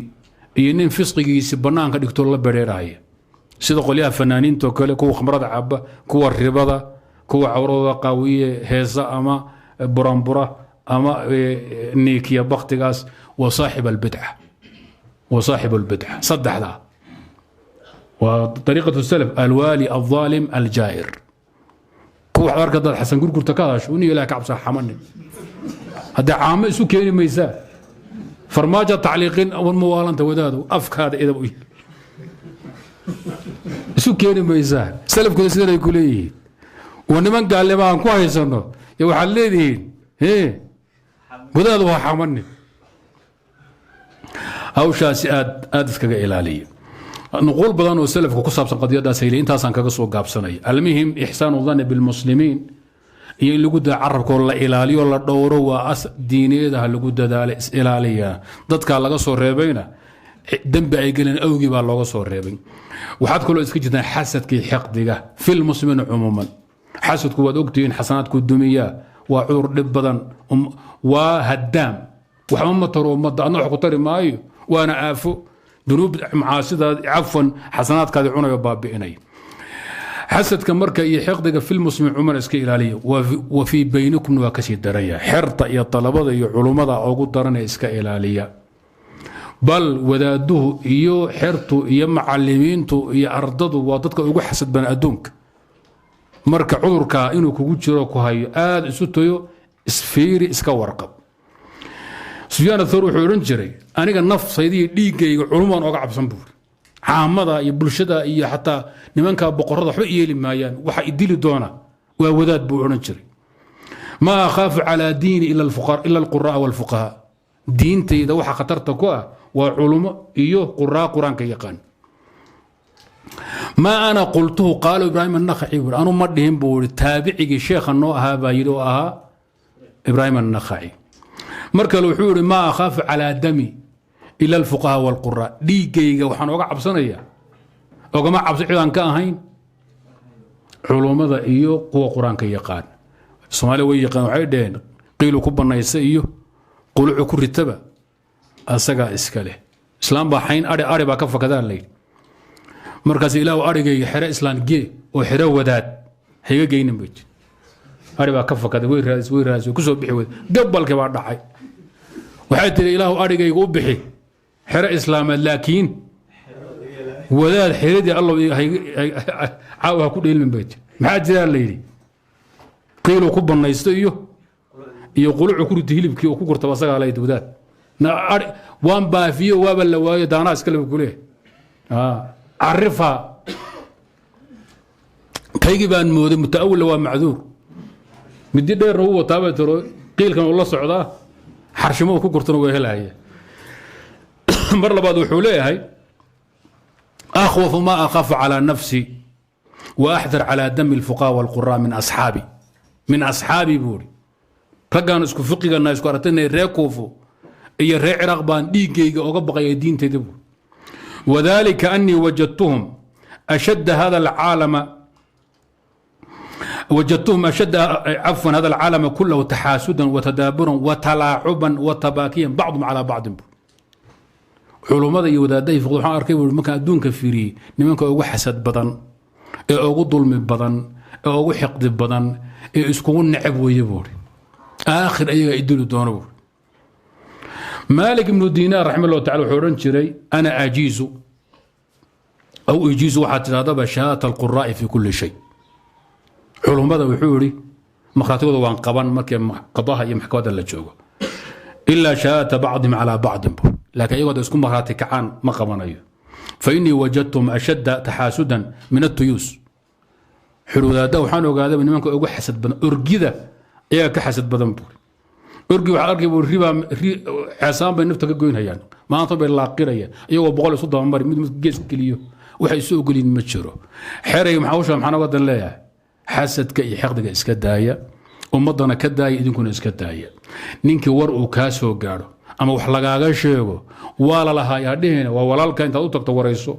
iyo nin fisqigiisi bannaanka dhigtoo la bedheeraya, sida qolyaha fanaaniintoo kale, kuwa khamrada caba, kuwa ribada, kuwa cawradooda qaawiye heesa ama buranbura ama niikiya baktigaas, wa saaxib albidca, wa saaxib albidca. Saddexdaa waa ariiqatu salaf: alwaali alظaalim aljaa'ir. Kuwa waxaad arka dad Xasan Gurgurta ka hadasho, nin Ilaah ka cabsa xamanin, haddee caamo isu keeni maysaa. Farmaajo tacliiqin mawaalanta wadaado afkaada idab u isu keeni maysaa. Salafkooda sidan ay ku leeyihiin waa niman gaalnimo aan ku haysano yo waxaad leedihiin wadaadu waa xamanin. Hawshaasi aad aad iskaga ilaaliya. Nuquul badan oo salafka ku saabsan qadiyadaas hayli intaasaan kaga soo gaabsanaya. Almuhim, ixsaanu dhanni bilmuslimiin iyo in lagu daa carabkoo la ilaaliyo la dhowro waa as diineedaha lagu dadaala is ilaaliyaa. Dadkaa laga soo reebayna dembi ay geleen awgii baa looga soo reebay. Waxaad kaloo iska jirtaan xasadkii, xiqdiga filmuslimiina cumuuman. Xasadku waad ogtihiin, xasanaadku dumiyaa, waa cudur dhib badan, waa haddaam, waxba ma taro ummadda, adna wax ku tari maayo, waana aafo dunuub macaasidaad, cafwan, xasanaadkaadi cunayo baabi'inay. Xasadka marka iyo xiqdiga filmuslimiin cumuuman iska ilaaliya. Wa fii baynikumna waa kasii daranya, xerta iyo talabada iyo culummada ugu daranee iska ilaaliya. Bal wadaaduhu iyo xertu iyo macalimiintu iyo ardadu waa dadka ugu xasad badan adduunka. Marka cudurkaa inuu kugu jiro ku hayo aada isu tayo, isfiiri, iska warqab. Sufyaan Athawr wuxuu odhan jiray, aniga naftayda iyo dhiiggayga culumaan oga cabsan buuri. Caamada iyo bulshada iyo xataa nimanka boqorrada waxba yeeli maayaan, waxa idili doona waa wadaad buu odhan jiray. Maa akhaafu calaa diini ila alqura'a walfuqahaa, diintayda waxa khatarta ku ah waa culumo iyo quraa qur-aanka yaqaan. Maa ana qultuhu qaalo Ibraahim annakhaci buuri, anu ma dhihin buu ihi, taabicigii sheekha noo ahaa baa yidhi oo ahaa Ibraahim annakhaci. Mar kale wuxuu yihi, maa akhaafu calaa dami ila alfuqaha walquraa, dhiiggayga waxaan oga cabsanaya, ogama cabso cidaan ka ahayn culummada iyo kuwa qur-aanka yaqaan. Soomaaliya way yaqaan, waxay dhaheen qiilu ku banaysa iyo qulucu ku ritaba asagaa iska leh. Islaam baa xayn ari, ari baa ka fakadaa layidhi. Markaas ilaahu arigayga xero islaan gee oo xero wadaad hayga geynin bay jir. Ari baa ka fakaday, way raadis, way raadis, way kusoo bixi weyday, gabalkii baa dhacay. Waxay tiri, ilaahu arigayga u bixi xero islaameed, laakiin wadaad xeradii allow caawa ha ku dheelmin bay jir. Maxaa jiraa la yidhi, qiiluu ku banaysto iyo qulucu ku riti hilibkii oo ku gurtaba asagaa layd wadaad waan baafiyo waaba la waayo daanaa iska leba kuleeyahay carifa kaygii baan mooday mutaawilla waa macduur, midi dheerna u wataaba tiro, qiilkan uu la socdaa, xarshimo uu ku gurtana waa helaya. Mar labaad wuxuu leeyahay, akhwafu ma akhaafu calى nafsi wa axdar calى dami اlfuqaha wاlqura min asxaabi, min asxaabi buuri. Raggaan isku fiqigana isku aragtayna ree Kuufo iyo ree Ciraaq baan dhiiggayga oga baqaya diintayda buuri. Wadalika anii wajadtuhum ashadda hada alcaalama, wajadtuhum ashadda, cafwan, hada alcaalama kulahu taxaasudan watadaaburan watalaacuban watabaakiyan bacdum calaa bacdin buuri. Culummada iyo wadaaddahi fiqd waxaan arkay buuri markaan adduunka fiiriyey nimanka ugu xasad badan ee ugu dulmi badan ee ugu xiqdi badan ee iskugu necab weeye buuri, aakhir ayagaa idili doono buuri. Maalik ibnu Diinaar raxima allahu tacala wuxuu odhan jiray, ana ajiizu aw ijiizu waxaad tidhahdaba shahaadata alquraa'i fi kulli shay. Culummada wuxuu yidhi markhaatigooda waan qaban markii qadaha iyo maxkamadda la joogo, ilaa shahaadata bacdihim calaa bacdin bu, laakiin ayagoo isku markhaati kacaan ma qabanayo. Fa innii wajadtuhum ashadda taxaasudan min atuyuus. Wuxuu wadaadda waxaan ogaaday nimanka ugu xasad badan orgida ayaa ka xasad badan buuri. Orgi waxaad arkay buu ribaa xeesaan bay nafta ka goynayaan, maanta bay laaqirayaan iyagoo 100 isu dabamari, mid mid gees geliyo, waxay isu ogolyiin ma jiro. Xeray maxaa hawsha maxaan uga dan leeyahay? Xasadka iyo xaqdiga iska daaya, ummaddana ka daaya, idinkuna iska daaya. Ninkii war uu kaa soo gaadho ama wax lagaaga sheego waa la lahaa yaa dhihina, waa walaalka, intaad u tagto warayso,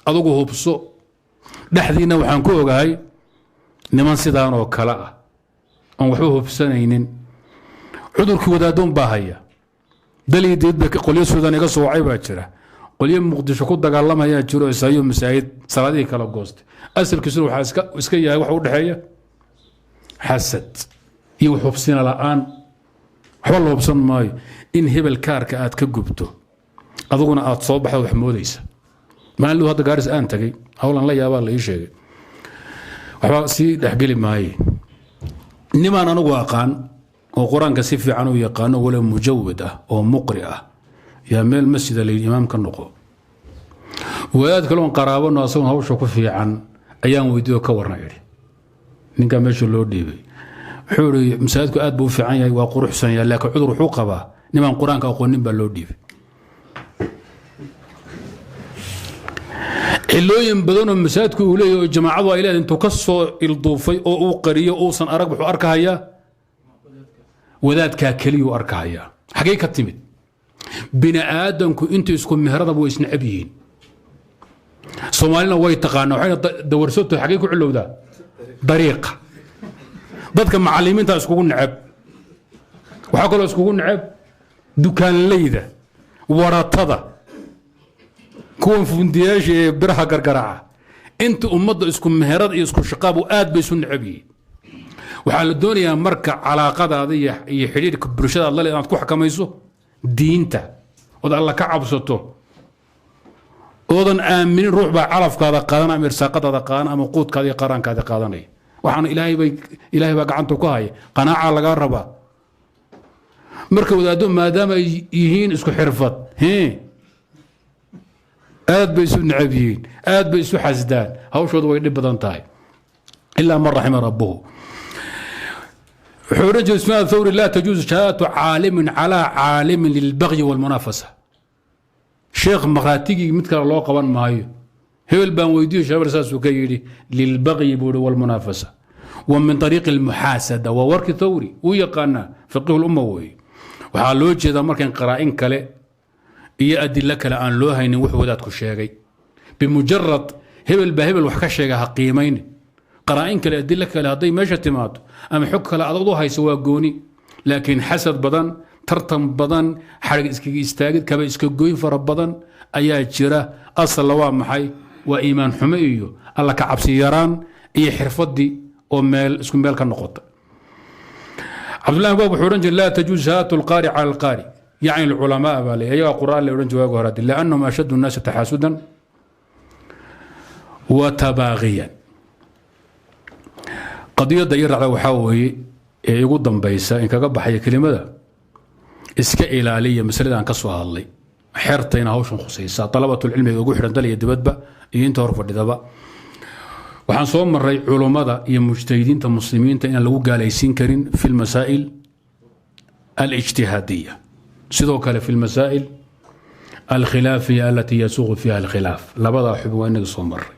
adugu hubso. Dhexdiinna waxaan ku ogahay niman sidaan oo kale ah oon waxba hubsanaynin. Cudurkii wadaadoon baa haya dalii deedba. Qolyo Suudaan iga soo wacay baa jira, qolyo Muqdisho ku dagaalamayaa jiro, isayo masaajid salaadihii kala goostay. Asalkiisuna waxaa iska yahay waxa u dhexeeya xasad iyo wax hubsina la'aan. Waxba la hubsan maayo. In hebel kaarka aad ka gubto, aduguna aad soo baxdo, wax moodaysa. Maalin dhow hadda Gaaris aan tagay, howlan la yaabaa la ii sheegay, waxba sii dhexgeli maaye. Nimaan anigu aqaan oo Qur-aanka si fiican u yaqaano, walow mujawid ah oo muqri ah, yaa meel masjida layidhi imaam ka noqo. Wadaad kaloon qaraabano asagoon hawsha ku fiican ayaan weydiiyo, ka warna idhi ninkaa meesha loo dhiibay. Wuxuu ihi masaajidku aad buu u fiican yahay, waa quruxsan yahay, laakiin cudur wuxuu qabaa nimaan Qur-aanka aqoonin baa loo dhiibay. Xillooyin badanoo masaajidku uu leeyahy oo jamaacadu ay leedahay intuu ka soo ilduufay oo uu qariyo, uusan arag, wuxuu arkahayaa wadaadkaa keliyuu arkahayaa. Xaggay ka timid? Bini aadamku intuu isku mehradaba way isnecab yihiin. Soomaalina way taqaanaa, waxayna dawarsoto xaggay ku cilowdaa dariiqa. Dadka macallimiinta iskugu neceb, waxaa kaloo iskugu neceb dukaanleyda, waratada, kuwan fundiyaasha ee biraha gargaraaca. Inta ummadda isku meherad iyo isku shaqaabu aad bay isu neceb yihiin. Waxaa la doonayaa marka calaaqadaada iyo xidhiidhka bulshada aad la leedahay inaad ku xakamayso diinta, ood Alla ka cabsato, oodan aaminin ruux baa calafkaada qaadan ama irsaaqadaada qaadan ama quudkaada iyo qaraankaada qaadanaya. Waxaana Ilaahay baa gacanta ku haya, qanaaca lagaa rabaa. Marka wadaaddo maadaama ay yihiin isku xirfad, aad bay isu necab yihiin, aad bay isu xasdaan, hawshoodu way dhib badan tahay, ilaa man raxima rabbuhu. Wuxuu odhan jiray Sufyaan Thawri: laa tajuuzu shahaadatu caalimin calaa caalimin lilbagyi walmunaafasa. Sheekh markhaatigii mid kale loo qaban maayo. Hebel baan weydiiyo, hebel saasuu ka yidhi, lilbagyi buu yihi walmunaafasa wa min طariiqi almuxaasada. Waa warkii Thawri, wuu yaqaanaa, faqiihu lumma weeye. Waxaa loo jeedaa markan qaraa'in kale iyo adilo kale aan loo haynin wuxuu wadaadku sheegay, bimujarad hebel baa hebel wax ka sheega ha qiimaynin. Qaraa'in kale, adilo kale hadday meesha timaado ama xog kale adag u hayso, waa gooni. Laakiin xasad badan, tartan badan, xarig iskaga istaagid, kaba iska goyn fara badan ayaa jira. Asalna waa maxay? Waa iimaan xumo iyo Alla ka cabsi yaraan iyo xirfadii oo meel isku meel ka noqota. Cabdullahi Baab wuxuu odhan jiray: laa tajuuz shahaadatu alqaari cala alqaari, yacni alculamaa baa le, iyagaa Qur'aan la odhan jiray waagi hore, liannahum ashaddu nnaasi taxaasudan wa tabaaqiyan. Qadiyadda ii raacda waxaa weeye ee igu dambaysa in kaga baxaya kelimada: iska ilaaliya masaladaan ka soo hadlay. Xertayna hawshan khusaysa, dalabatulcilmiga ugu xidhan dal iyo dibadba iyo inta hor fadhidaba. Waxaan soo maray culummada iyo mujtahidiinta muslimiinta inaan lagu gaalaysiin karin fi lmasaa'il alijtihaadiya, sidoo kale fi lmasaa'il alkhilaafiya alatii yasuuqu fiiha alkhilaaf. Labadaa xubin waa inaga soo maray.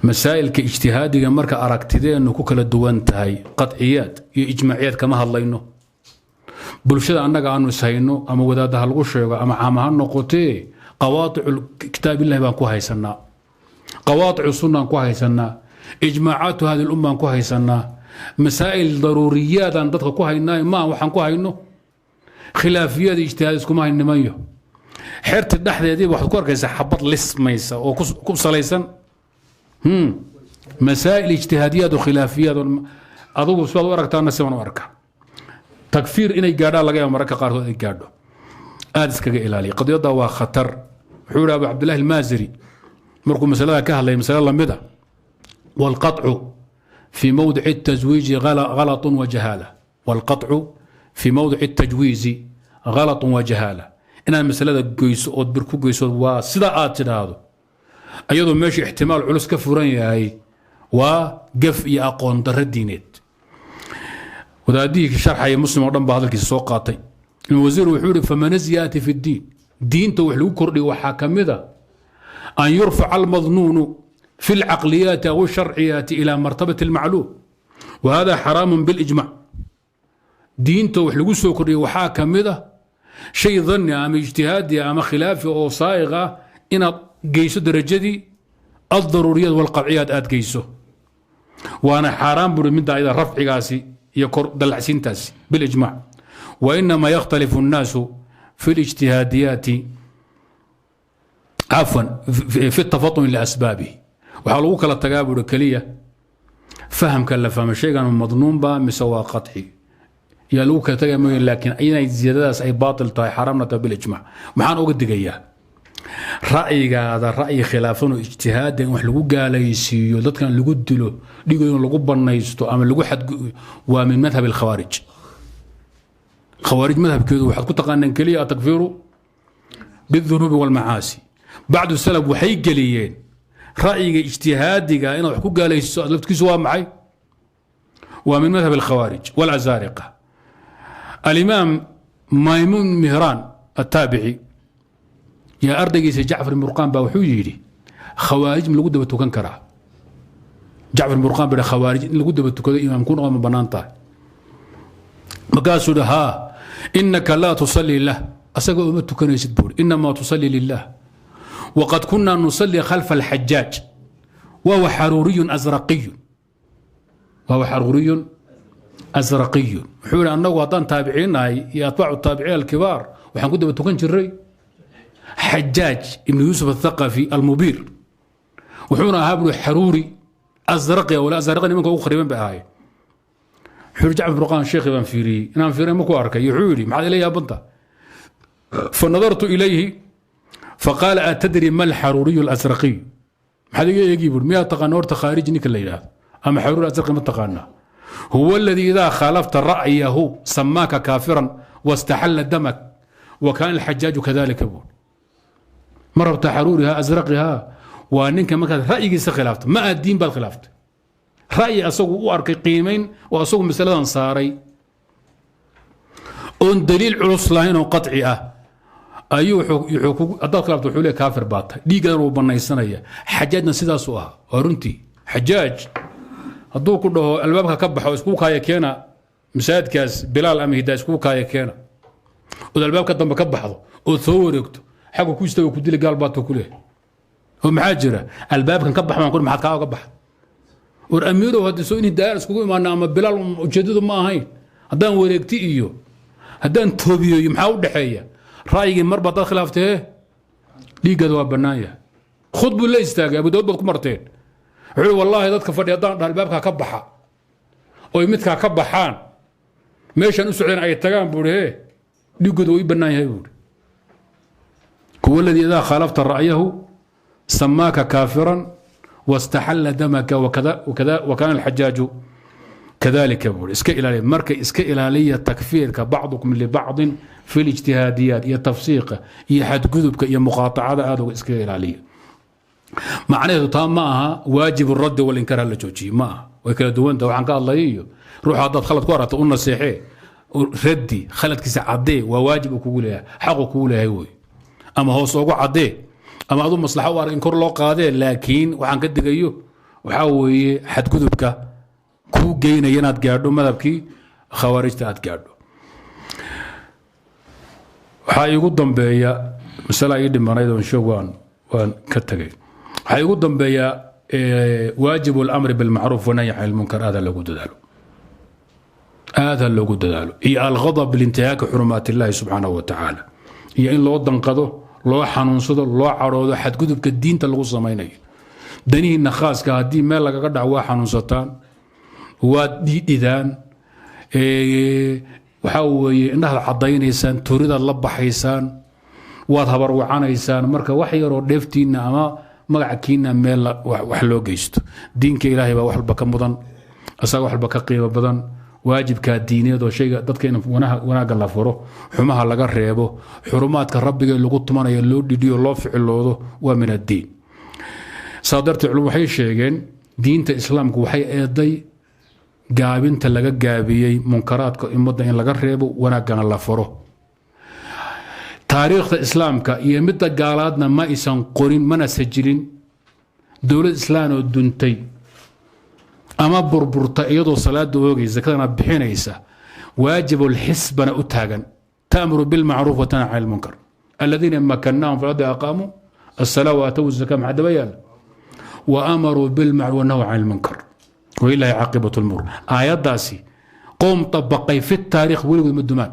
Masaa'ilka ijtihaadiga marka aragtideennu ku kala duwan tahay, qadciyaad iyo ijmaaciyaad kama hadlayno. Bulshada annaga aanu ishayno ama wadaadda ha lagu sheego ama caam ha noqotee, qawaaticu kitaabillahi baan ku haysanaa, qawaaticu sunnaan ku haysanaa, ijmaacaatu hadi lummaan ku haysanaa, masaa'il daruuriyaadaan dadka ku haynaa. Maa waxaan ku hayno khilaafiyaad ijtihaad iskuma hayn nimanyo. Xerta dhexdeediiba waxaad ku arkaysaa xabad lismaysa oo ku salaysan masaa'il ijtihaadiyaad oo khilaafiyaad. Adugu sibaad u aragtaana siban u arkaa. Takfiir inay gaadhaan laga yaaba, mararka qaarkood ay gaadho. Aad iskaga ilaaliya qadiyadda, waa khatar. Wuxuu yihi Abu Cabdillahi Almaasiri markuu masalada ka hadlay, masale lamida: walqaطcu fi mowdici الtajwiizi غalaط wajahaala, walqaطcu fi mowdici الtajwiizi غalaط wajahaala. Inaad masalada goyso ood bir ku goyso waa sida aad tidhaahdo ayadoo meesha ixtimaal culus ka furan yahay, waa gaf iyo aqoon darro diineed. Wadaadihii sharxaya Muslim oo dhan baa hadalkiisa soo qaatay. Ibn Wasiir wuxuu yihi: faman ziyaati fi ddiin, diinta wax lagu kordhiyo waxaa ka mid a an yurfaca almadnuunu fi alcaqliyaati aw alsharciyaati ila martabati almacluum, wa hada xaraamun bilijmac. Diinta wax lagu soo kordhiyo waxaa ka mid a shay dhanni ama ijtihaadi ama khilaafi oo saa'iq ah inaad geyso darajadii aldaruuriyaat walqadciyaat aad geyso, waana xaaraan buri midda ayada rafcigaasi iyo kor dallacsiintaasi bilijmac. Wainama yakhtalifu الnaasu fi اlijtihaadiyaati, cafwan, fi tafatuni liasbaabihi. Waxaa lagu kala tagaa buuri keliya fahamka la fahmo shaygan madnuun ba mise waa qaطci yaa lagu kala tagaya mooye, laakiin inay ziyadadaas ay baatil tahay, xaaraamna tahay bilijmac. Maxaan uga digayaa? Ra'yigaada ra'yi khilaafan oo ijtihaada in wax lagu gaalaysiiyo, dadkan lagu dilo, dhigooda in lagu banaysto ama lagu xad, waa min madhab alkhawaarij. Khawaarij madhabkeedu waxaad ku taqaanaan keliya atakfiiru bidunuubi walmacaasi. Bacdu salaf waxay geliyeen ra'yiga ijtihaadiga inaad wax ku gaalaysiiso laftigiisu waa maxay? Waa min madhab alkhawaarij walazaariqa. Alimaam Maymuun Mihraan attaabici yaa ardaygiisa Jacfar Murqaan baa wuxuu yidhi: khawaarij ma lagu daba tukan karaa? Jacfar Murqaan baa khawaarij in lagu daba tukado, imaam ku noqon, ma bannaan tahay? Markaasuu yidhi: haa, inaka laa tusalli lah, asaga uma tukanaysid buuri, inamaa tusalli lilah. Waqad kunna nusalli khalfa alxajaaj wahuwa xaruuriyun azraqiyun, wahuwa xaruuriyun azraqiyun. Wuxuu yidhi: annagu haddaan taabiciinnahay iyo atbaacu taabiciin alkibaar, waxaan ku daba tukan jiray Xajaaj Ibnu Yuusuf Athaqafi Almubiir, wuxuuna ahaa buri xaruuri azraqi, wala azraqi nimanka ugu khariban bay ahaayeen. Wuxuu yidhi Jacfar Burqaan: sheekhi baan fiiriyey, inaan fiirinay ma ku arkay. Wuxuu yidhi: maxaad ila yaabanta? Fanadartu ilayhi faqaala: atadri ma alxaruuriyu alasraqiy? Maxaad iga eegi buuri? Miyaa taqaana horta khaariji ninka la yidhaahdo ama xaruuri azraqi ma taqaanaa? Huwa aladii idaa khaalafta ra'yahu samaaka kaafiran wastaxalla damak, wa kaana alxajaaju kadalika buuri. Ma rabta xaruuriha asraqiha? Waa ninka markaad ra'yigiisa khilaafto, ma aad diin baad khilaaftay, ra'yi asagu u arkay qiimayn oo asagu masaladan saaray oon daliil culus lahayn oo qaطci ah ayuu haddaad khilaafto wuxuu leeyahay kaafir baa tahay, dhiiggadan wuu banaysanaya. Xajaajna sidaasuu ahaa, waa runtii. Xajaaj hadduu ku dhaho albaabka ka baxo, iskuu kaaya keena masaajidkaas Bilaal ama Hidaa, iskuu kaaya keena, ood albaabka dambe ka baxdo ood soo wareegto, xagga ku istaago ku dili, gaal baata ku leeyahay. Oo maxaa jira? Albaabkan ka bax baan ku, maxaad kaa oga baxa? War amiirow, haddii soo in Hidaayaan iskugu imaana ama Bilaal ujeeddadu ma ahayn, haddaan wareegti iyo haddaan toobiyo iyo maxaa u dhexeeya? Ra'yigii marba haddaad khilaaftee dhiiggaada waa bannaan yahay. Khud buu la istaagay, Abu Daawud baad ku marteen. Wuxuu yihi: wallaahi dadka fadhi haddaan dhaha albaabkaa ka baxa oy midkaa ka baxaan, meeshaan u socdeen ay tagaan, buuhi hee, dhiiggooda waa ii bannaan yahay buuhi. Huwa aladii idaa khaalafta ra'yahu samaaka kaafiran wastaxalla damaka, wakana alxajaaju kadalika buuri. Iska ilaaliya marka, iska ilaaliya takfiirka bacdukum libacdin fi lijtihaadiyaat iyo tafsiiqa iyo xadgudubka iyo muqaatacada, aad uga iskaga ilaaliya. Macnaheedu taa ma aha waajib raddi walinkaar hala joojiye, ma aha, way kala duwanta. Waxaan ka hadlaya iyo ruuxa haddaad khalad ku aragto u naseexee, raddi, khaladkiisa caddee, waa waajib uu kugu leeyahay, xaqu kugu leeyahay wey, ama hoos ugu caddee ama aduu maslaxo u arag in kor loo qaadee. Laakiin waxaan ka digayo waxaa weeye xadgudubka kuu geynaya inaad gaadho madhabkii khawaarijta aad gaadho. Waxaa iigu dambeeya masala ii dhimanayd oon sheeg waan ka tegay. Waxaa iigu dambeeya waajib اlamri bilmacruuf wanahyi can ilmunkar, aad ha loogu dadaalo, aad ha loogu dadaalo, iyo alghadab lintihaaki xurumaat illahi subxaanahu wa tacaala, iyo in loo danqado, loo xanuunsado, loo cadhoodo xadgudubka diinta lagu samaynayo. Danihiinna khaaska haddii meel lagaga dhaco waa xanuunsataan, waad dhiidhidaan, waxaa weeye indhahaad caddaynaysaan, turidaad la baxaysaan, waad habarwacanaysaan. Marka wax yaroo dheeftiinna ama magacakiinna meel wax loo geysto, diinka Ilaahay baa wax walba ka mudan, asaga wax walba ka qiimo badan. Waajibkaa diineed oo shayga dadka in wanaagga la furo, xumaha laga reebo, xurumaadka rabbiga lagu tumanayo loo dhidhiyo, loo ficiloodo, waa min addiin. Saa darteed culum waxay sheegeen diinta islaamku waxay eeday gaabinta laga gaabiyey munkaraadka ummadda in laga reebo, wanaaggana la furo. Taariikhda islaamka iyo midda gaalaadna ma aysan qorin mana sajilin dowlad islaan oo duntay ama burburta iyadoo salaada oogaysa, zakadana bixinaysa, waajibulxisbana u taagan, ta'muru bilmacruuf wa tanha cani lmunkar. Aladiina makannaahum fi lardi aqaamuu الصلاة وآتوا الزكاة, maxaa daba yaala? وأمروا بالمعروف ونهوا عن المنكر ولله عاقبة الأمور. Aayaddaasi qoom طبقay fi taariikh weligood ma dumaan,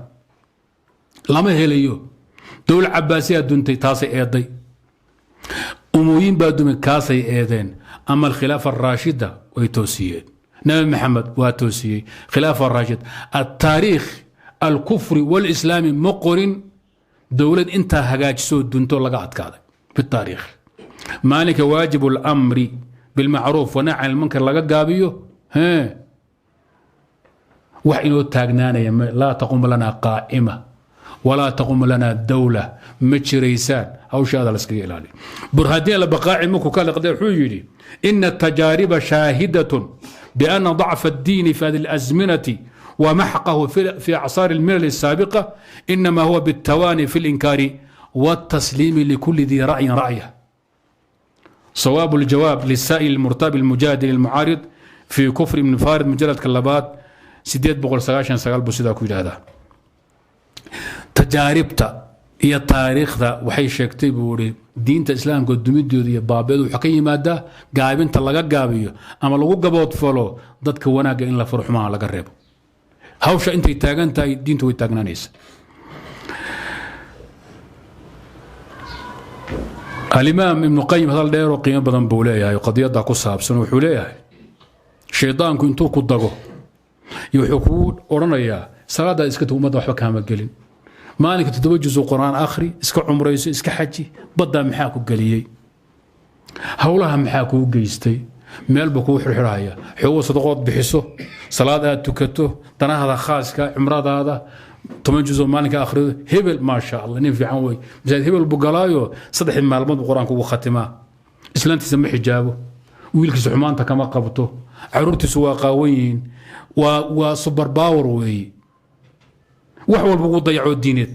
lama helayo. Dowlad Cabaasiyaa duntay, taasay eeday. Umooyin baa dumay, kaasay eedeen. Ama alkhilaafa araashida way toosiyeen, Nabi Maxamed waa toosiyey khilaafa araashid. Altaariikh alkufri walislaami ma qorin dowlad intaa hagaajisoo dunto laga adkaaday fi taariikh. Maalinka waajib اlamri bilmacruuf wanahy can ilmunkar laga gaabiyo, wax inoo taagnaanaya laa taquum lana qaa'ima walaa taquum lana dawla, ma jiraysaan. Hawshaada laskaga ilaaliyo. Burhaandiin Albaqaaci markuu ka liqday wuxuu yidhi: ina atajaariba shaahidatun biana ضacfa الdiini fi hadi اlأزminati ومحقه في أعصار الملل السابقة إنما هو بالتواني في الإنكار والتسليم لكل ذي رأي رأيه. صواب الجواب للسائل المرتاب المجادل المعارض في كفر ابن فارد, مجلد كلابات 899 buu sidaa ku yidhaahdaa. Tajaaribta iyo taariikhda waxay sheegtay, buu ihi, diinta islaamka dumidooda iyo baabeedu wuxuu ka yimaadaa gaabinta laga gaabiyo ama lagu gaboodfalo dadka wanaagga in la furo, xumaha laga reebo. Hawsha intay taagan tahay diintu way taagnaanaysa. Alimaam Ibnu Qayim hadal dheeroo qiimo badan buu leeyahay qadiyadda ku saabsan. Wuxuu leeyahay shaydaanku intuu ku dago iyo wuxuu kugu odhanayaa: salaaddaa iska tug, ummadda waxba kaama gelin, maalinka 7 juz qur-aan akhri, iska cumrayso, iska xaji, baddaa maxaa ku geliyey, howlaha maxaa kuu geystay? Meel buu kugu xirxirhaya. Xoogo sadaqood bixiso, salaad aad tukato, danahada khaaska, cumradaada, 10 juz oo maalinka akhrido, hebel maasha Allah nin fiican wey, masaajid hebel buu galaayo, 3 maalmood buu qur-aanka ugu khatimaa, islaantiisa ma xijaabo, wiilkiisa xumaanta kama qabto, caruurtiisu waa qaawan yihiin, waa super power weeye, wax walba ugu dayacoo diineed.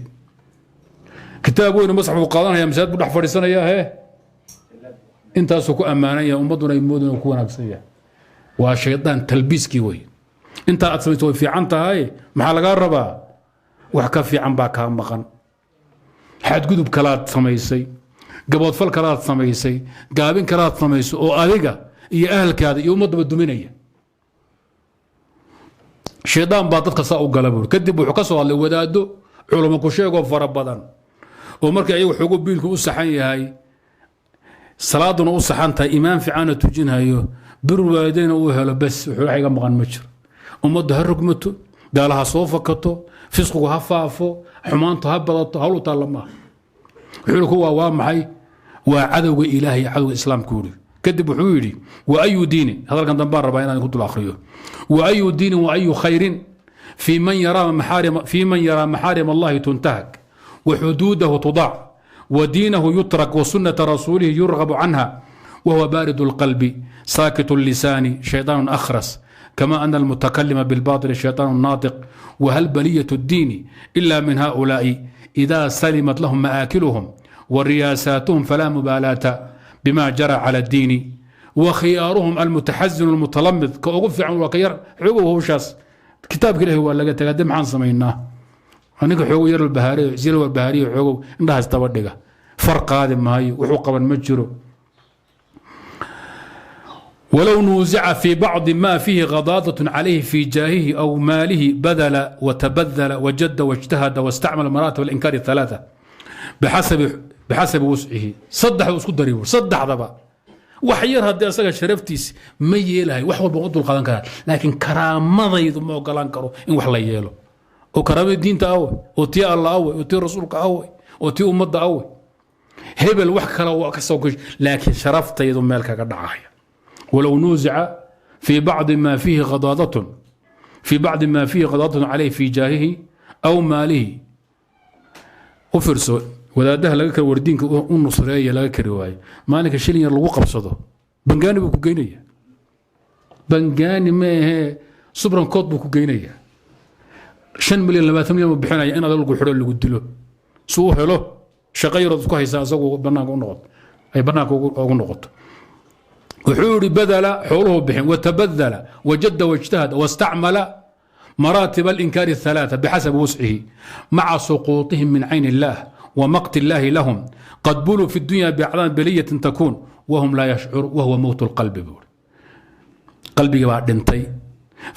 Kitaab weyn masax buu qaadanaya, masaajid buu dhex fadhiisanayaa, hee intaasuu ku ammaanan yahay, ummadduna ay moodin uu ku wanaagsan yahay. Waa shaydaan talbiiskii wey. Intaa aad samayso way fiican tahay, maxaa lagaa rabaa? Wax ka fiican baa kaa maqan. Xadgudub kalaad samaysay, gaboodfal kalaad samaysay, gaabin kalaad samaysay oo adiga iyo ahalkaada iyo ummaddaba duminaya. Shaydaan baa dadka saa u gala buuri. Kadib wuxuu ka soo hadlay wadaaddo culamo ku sheegoo fara badan oo markii ayagu xoogo biilku u saxan yahay, salaaduna u saxan tahay, imaam fiicanna tujinhayo, birul waalidayna uu helo, bas wuxuu wax iga maqan ma jiro, ummaddu ha rogmato, gaalaha soo fakato, fisqigu ha faafo, xumaantu ha badato, hawl u taalla maaha. Wuxuu yihi kuwaa waa maxay? Waa cadowga Ilaahay, cadowga islaamku yidhi. Kadib wuxuu yidhi: wa ayu diinin, hadalkan dambaan rabaa inaan ku dul akhriyo, wa ayu diinin wa ayu khayrin fi man yaraa maxaarim, fi man yaraa maxaarim Allahi tuntahak wa xuduudahu tudac wa diinahu yutrak wa sunnata rasuulihi yurgabu canha وهو بارد القلب ساكت اللسان شيطان أخرس، كما أن المتكلم بالباطل شيطان ناطق. وهل بلية الدين إلا من هؤلاء؟ إذا سلمت لهم مآكلهم ورياساتهم فلا مبالاة بما جرى على الدين. وخيارهم المتحزن المتلمذ كأغف عن وكير عقب هوشاس كتاب كله هو لقى تقدم عن سميناه aniga xoogo yar bahaariyo sil bahaariyo xoogo indhahaas daba dhiga, far qaadi maayo, wuxuu qaban ma jiro. ولو نوزع في بعض ما فيه غضاضة عليه في جاهه أو ماله بذل وتبذل وجد واجتهد واستعمل مراتب الإنكار الثلاثة بحسب وسعه. صدح isku dari saddexdaba. Wax yar haddii asaga sharaftiis ma yeelahay, wax walba u dulqaadan karaa, laakiin karaamadaydu ma ogolaan karo in wax la yeelo. Oo karaamadii diinta awe, oo tii Alla awe, oo tii rasuulka awe, oo tii ummadda awe? Hebel wax kale waa ka soo gash, laakiin sharaftaydu meel kaga dhacaya. ولو نوزع في بعض ما فيه غضاضة Fii bacdi ma fiihi qadadatun caleyh fii jaahihi aw maalihi. U fiirso, wadaadaha laga kari wardiinka u nusreeya laga kari waayo, maalinka shilin yar lagu qabsado Bangaani buu ku geynaya. Bangaani ma ahee, subrankood buu ku geynaya. 5 milyan, 20 milyan buu bixinaya in adag lagu xidho, lagu dilo, si uu helo shaqo yarood isku haysaa, asagu banaanka u noqoto, ay banaanka ugu noqoto. Wuxuu yihi badala xooluhu bixin, watabadala wajada wاjtahada wاstacmala maraatib alinkaari الثalaaثة bixasabi wuscihi maca suquuطihim min cayn اllah wamaqti اllahi lahum qad buluu fi اdunya bacdaan beliyatin takuun wahum laa yashcur, wahuwa mowt اlqalbi buuri. Qalbigii baa dhintay.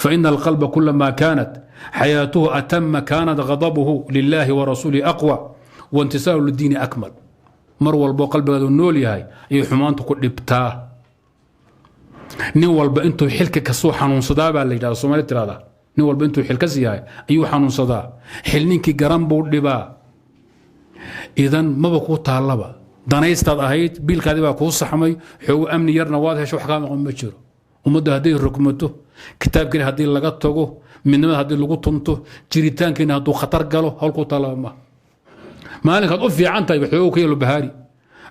Faina alqalba kulama kaanat xayaatuhu atama kaanat غadabuhu lilahi warasuulihi aqwى waintisaaru lidiini akmal. Mar walbo qalbigaadu nool yahay ayay xumaantu ku dhibtaa. Nin walba intuu xilka kasuu xanuunsadaa baa la yidhahda, Soomali tirahda, nin walba intuu xilkas yahay ayuu xanuunsadaa. Xil ninkii garan buu dhibaa. Idan maba kuu taallaba, danaystaad ahayd, biilkaadii baa kuu saxmay, xoogo amni yarna waad hesho, wax kaa maqan ma jiro. Ummadda hadday rogmato, kitaabkiina haddii laga tago, midnimada haddii lagu tunto, jiritaankiina hadduu khatar galo, hawl kuu taallaba maaha. Maalinkaad u fiican tahay xoogo ka yelo bahaari,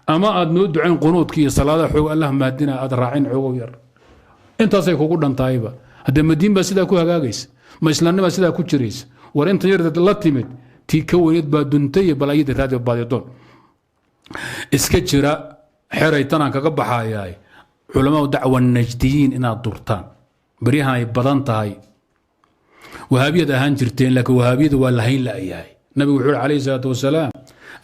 ama aad noo ducayn qunuudki iyo salaadaha, xoogo Allah mahadina aad raacin, xoogo yar intaasay kugu dhantahayba. Haddee madiin baa sidaa ku hagaagaysa? Ma islaamnimaa sidaa ku jiraysa? War intan yar la timid, tii ka weyneed baa duntay, bal ayada raadi, baadidoon iska jira. Xeray tanaan kaga baxayaay, culamaa dacwa najdiyiin inaad durtaan baryahan ay badan tahay. Wahaabiyad ahaan jirteen, laakiin wahaabiyada waa lahayn la'yahay. Nabigu wuxuu uhi calayhi salaatu wasalaam,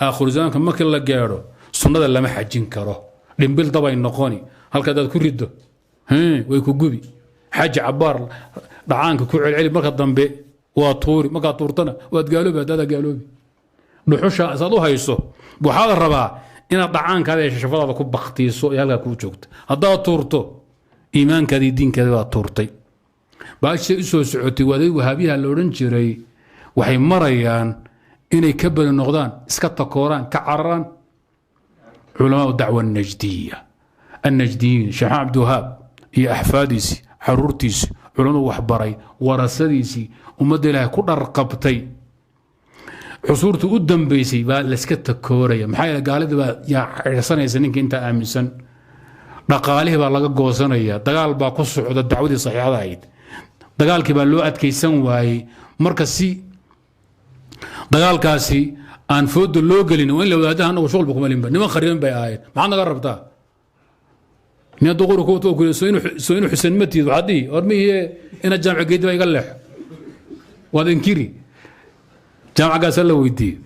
aakhiru zamaanka markii la gaadho sunnada lama xajin karo, dhimbil dabay noqoni, halka hadaad ku riddo way ku gubi. Xaji cabaar dhacaanka ku celceli, marka dambe waa tuuri, markaad tuurtana waad gaaloobi. Haddaada gaaloobi dhuxusha saad u hayso, waxaad rabaa inaad dhacaankaada iyo shashafadaada ku baktiiso ee halkaa kuu joogta. Haddaad tuurto, iimaankaada iyo diinkaada baad tuurtay. Baashay u soo socotay waaday wahaabiyaha la odhan jiray waxay marayaan inay ka beri noqdaan, iska takooraan, ka cararaan culamaa dacwa najdiya, annajdiyiin, Sheekh Cabdiwahaab iyo axfaadiisii, caruurtiisii, culamadu waxbaray, warasadiisii, ummadda Ilaahay ku dharqabtay xusuurta u dambaysay baa layska takooraya. Maxaa yeele gaalidii baa yaa cirsanaysa ninka intaa aaminsan, dhaqaalihii baa laga goosanaya, dagaal baa ku socda dacwadii saxiixada ahayd, dagaalkii baa loo adkaysan waayey. Marka si dagaalkaasi aan fooda loo gelin, waa in la wadaadaha anagu shuqulba kuma linba, niman khariban bay ahaayeen, maxaad naga rabtaa? Nin hadduu qori ku wato ku soo inuu Xuseen ma tiid, waxaad dhihi war mihiye, ina Jaamac Geedi baa iga leexo, waad inkiri. Jaamacgaasa la weydiiye,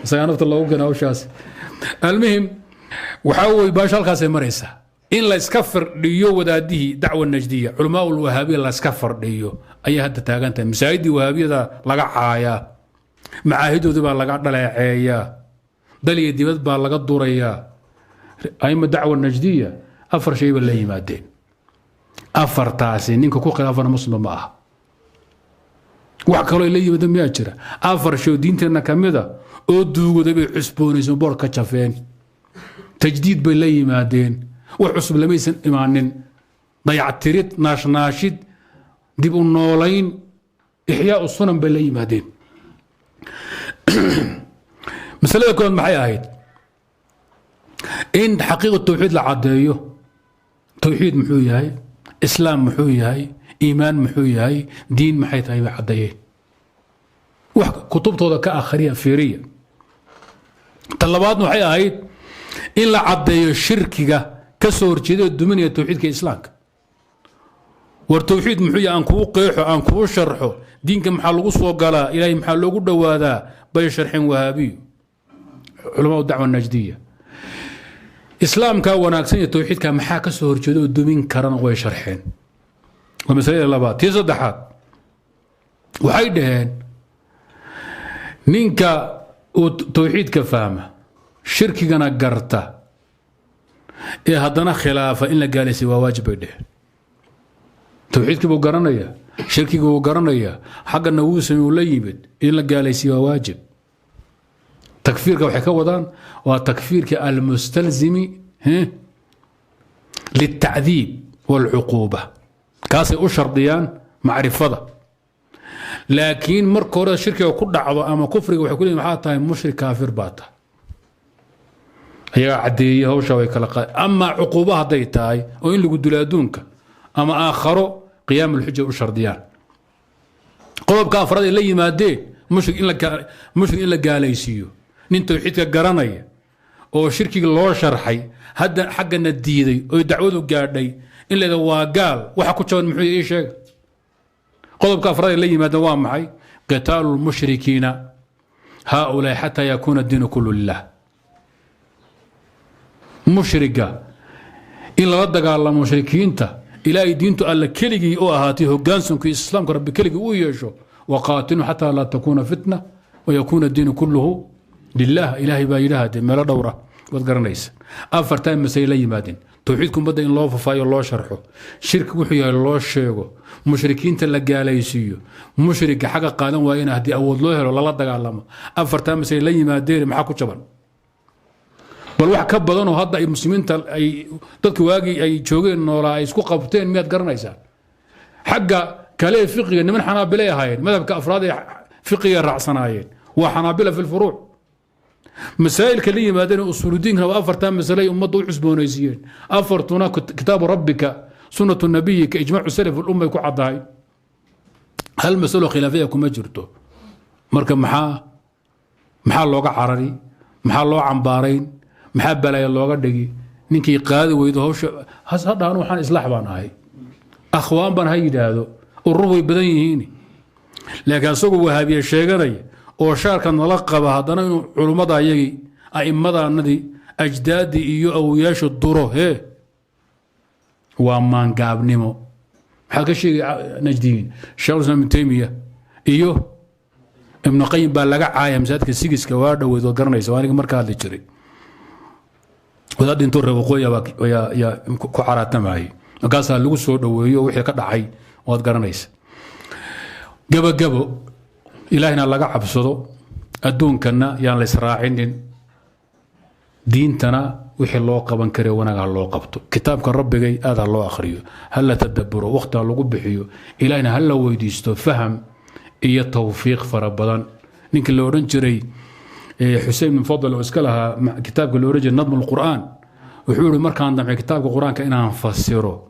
isagaa nafta loogu keena hawshaas. Almuhim waxaa weye baasho halkaasay maraysaa in la iska firdhiyo wadaadihii dacwa najdiya, culamaa ulwahaabiya la iska fardhiyo ayaa hadda taagan tahay. Masaajidii wahaabiyada laga caayaa, macaahidoodii baa laga dhaleeceeyaa, dal iyo dibad baa laga durayaa. Aima dacwa najdiya afar shay bay la yimaadeen. Afartaasi ninka ku khilaafana muslima ma aha. Wax kaloo ay la yimaadeen miyaa jira? Afar shay oo diinteenna ka mida oo duugooday bay cusboonaysan, boor ka jafeen, tajdiid bay la yimaadeen. Wax cusub lamaysan imaanin, dayactirid, naashnaashid, dib u noolayn, ixyaau sunan bay la yimaadeen. Masalada koowaad maxay ahayd? In xaqiiqa tawxiid la caddeeyo. Tawxiid muxuu yahay? Islaam muxuu yahay? Iimaan muxuu yahay? Diin maxay tahay bay caddeeyeen. Wax kutubtooda ka akhriya, fiiriya. Ta labaadna waxay ahayd in la caddeeyo shirkiga ka soo horjeeda duminaya tawxiidka islaamka. War tawxiid muxuu yahay? Aan kuu qeexo, aan kuu sharxo. Diinka maxaa lagu soo galaa? Ilaahay maxaa loogu dhowaadaa? Bay sharxeen wahaabiyu, culamaa dacwa najdiya. Islaamka wanaagsan iyo tawxiidka maxaa ka soo horjeeda oo dumin karana way sharxeen. Waa masalada labaad. Tii saddexaad waxay dhaheen ninka uu tawxiidka fahma, shirkigana garta, ee haddana khilaafa, in la gaalaysay waa waajib bay dheheen. Tawxiidkii buu garanaya, shirkigii buu garanaya, xaggana wuu samey, uu la yimid, in la gaalaysay waa waajib. Takfiirka waxay ka wadaan waa takfiirka almustalzimi liltacdiib waalcuquuba, kaasay u shardiyaan macrifada. Laakiin marka hore shirkiga ku dhacdo ama kufriga waxay ku leeyihin maxaa tahay mushrik kaafir baa tahay. Ayagaa caddeeyey hawsha way kala qaad. Amaa cuquubo hadday tahay oo in lagu dilo adduunka ama aakharo qiyaam ulxuja u shardiyaan. Qodobka afraad ay la yimaadeen mushrik in la gaalaysiiyo, nin towxiidka garanaya oo shirkiga loo sharxay hadda xaggana diiday oo dacwadu gaadhay in la waa gaal, waxa ku jaban muxuu ii sheega. Qodobka afraad ay la yimaadeen waa maxay? Qitaalu lmushrikiina haaulaai xataa yakuuna diinu kullu lilah. Mushriga in lala dagaalamo mushrikiinta ilaa ay diintu alla keligii u ahaatay hogaansanku islaamka rabbi keligii u yeesho, waqaatiluu xataa laa takuuna fitna wayakuuna diinu kulluhu lilah. Ilaahay baa yidhaahde meelo dhowra waad garanaysa. Afartaa masale la yimaadeen: towxiidka ummadda in loo fafaayo loo sharxo, shirki wuxuu yahay loo sheego, mushrikiinta la gaalaysiiyo, mushrika xaga qaadan waayena haddii awood loo helo lala dagaalamo. Afartaa masale la yimaadeen, maxaa ku jaban? Bal wax ka badanoo hadda ay muslimiinta ay dadka waagii ay joogeen noolaa ay isku qabteen miyaad garanaysaa? Xagga kale ee fiqiga niman xanaabilay ahaayeen, madhabka afraad ee fiqiga raacsanaayeen waa xanaabila fi lfuruuc. Masaa'ilka la yimaadeen usuuludiinkana waa afartaa masale ay ummadda u cusboonaysiiyeen. Afartuna kitaabu rabbika, sunnatu nabiyika, ijmaacu salaf ulumma ay ku caddahay. Hal masalo khilaafiya kuma jirto. Marka maxaa looga carari? Maxaa loo cambaarayn? Maxaa balaaya looga dhigi? Ninkii qaadi weydo hawsha hadhaan waxaan islaax baan ahay, akhwaan baan ha yidhaahdo, urur way badan yihiin. Laakiin asagoo wahaabiye sheeganaya oo shaarka nala qaba haddana inuu culummada ayagii a'imadaanadii ajdaaddii iyo awoyaashu duro, hee waa maangaabnimo. Maxaa ka sheegay najdiyiin? Sheekh Ibn Taymiya iyo Ibnu Qayim baa laga caaya masaajidka sigiska waa dhoweyd, waad garanaysa, waa aniga marka hadli jiray. Wadaad dhintuu reer waqooyi yaa ku caraatamayay, markaasaa lagu soo dhoweeyo wixii ka dhacay waad garanaysa. Gabagabo, ilaahina laga cabsado, adduunkana yaan la israacinin, diintana wixii loo qaban kare wanaag ha loo qabto. Kitaabka rabbigay aad ha loo akhriyo, ha la tadaburo, waqti ha lagu bixiyo, ilaahina ha la weydiisto faham iyo tawfiiq fara badan. Ninkii la odhan jiray Xusein bin Fadl oo iska lahaa kitaabka la odhan jiray Nadm alqur'aan wuxuu yihi markaan damcay kitaabka qur-aanka inaan fasiro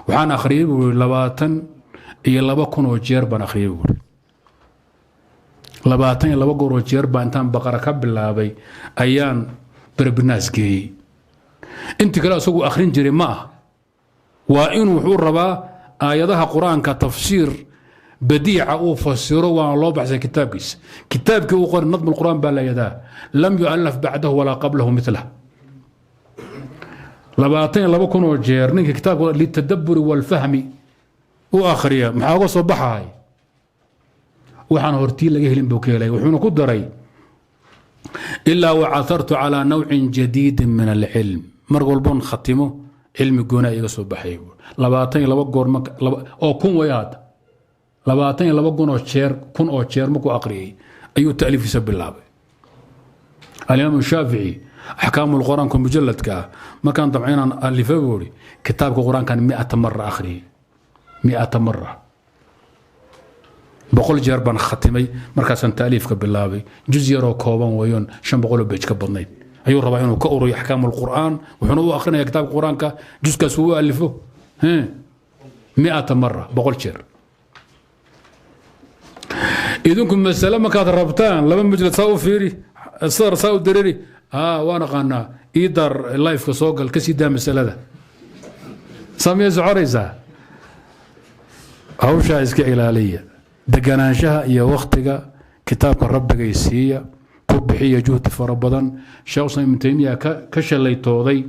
waxaan akhriyey buu yihi 22,000 oo jeer baan akhriyey buu yihi. 22 goor oo jeer baa intaan Baqara ka bilaabay ayaan berbinaas geeyey. Intii kale asagu akhrin jiray ma ah, waa inuu wuxuu rabaa aayadaha qur-aanka tafsiir badiica uu fasiro, waana loo baxsay kitaabkiisa. Kitaabkii uu qoray Nadm alqur'aan baa la yadaa, lam yu'alaf bacdahu walaa qablahu milah. 22,000 oo jeer ninka kitaabka litadaburi walfahmi u akhriya maxaa uga soo baxahay? Waxaan hortii laga helin buu ka helay. Wuxuuna ku daray ilaa wacahartu calaa nawcin jadiidin min alcilm, mar walboon khatimo cilmi goonaa iga soo baxay. 22 goor oo kun way hadda 22,000 oo jeer, kun oo jeer markuu aqriyey ayuu ta'liifkiisa bilaabay. Alimaam Shaafici axkaamu lqur-aanka mujalladka ah markaan damco inaan alifa buu iri kitaabka qur-aankan miata mara akhriyey, miata mara, 100 jeer baan khatimay, markaasaan taaliifka bilaabay. Juz yaroo kooban weeyoon 500 oo bej ka badnayd ayuu rabaa inuu ka ururiyo axkaamu lqur'aan, wuxuuna u akrinaya kitaabka qur-aanka juskaas uu u alifo miata mara, 100 jeer. Idinku masale markaad rabtaan laba mujlad saa u fiiri, sadar saa u dareeri, waan aqaanaa, iidar lifeka soo gal kasii daa masalada samee soconaysaa. Hawshaa iska ilaaliya, deganaanshaha iyo wakhtiga kitaabka rabbigay siiya, ku bixiya juhdi fara badan. Sheekh Usmaan Ibnu Taymiya ka shalaytooday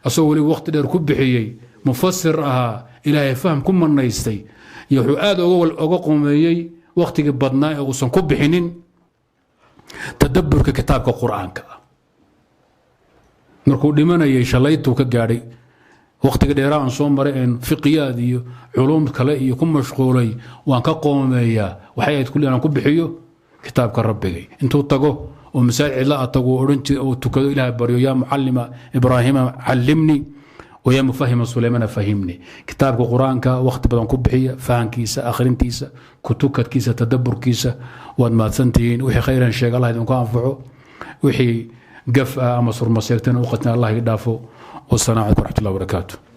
asagoo weliba wakhti dheer ku bixiyey, mufasir ahaa, ilaahay faham ku manaystay, iyo wuxuu aad oga qomeeyey wakhtigii badnaa ee uusan ku bixinin tadaburka kitaabka qur-aanka ah. Markuu dhimanayay shalaytuu ka gaadhay wakhtiga dheeraa aan soo maray een fiqiyaad iyo culuum kale iyo ku mashquulay, waan ka qoomeeyaa, waxay ahayd kulli aan ku bixiyo kitaabka rabbigay. Intuu tago oo masaajid cidla a tago odhan jira oo tukado, ilaahay baryo, yaa mucallima Ibraahima callimni Wayaa mufahima Suleymana fahimni. Kitaabka Qur-aanka wakhti badan ku bixiya fahankiisa, akhrintiisa, kutukadkiisa, tadaburkiisa. Waad mahadsantihiin. Wixii khayran sheega Allah idinku anfaco, wixii gaf ah ama surmaseegtana u qasna Allah i dhaafo. Wasalaamu calaykum waraxmat ullah wabarakaatu.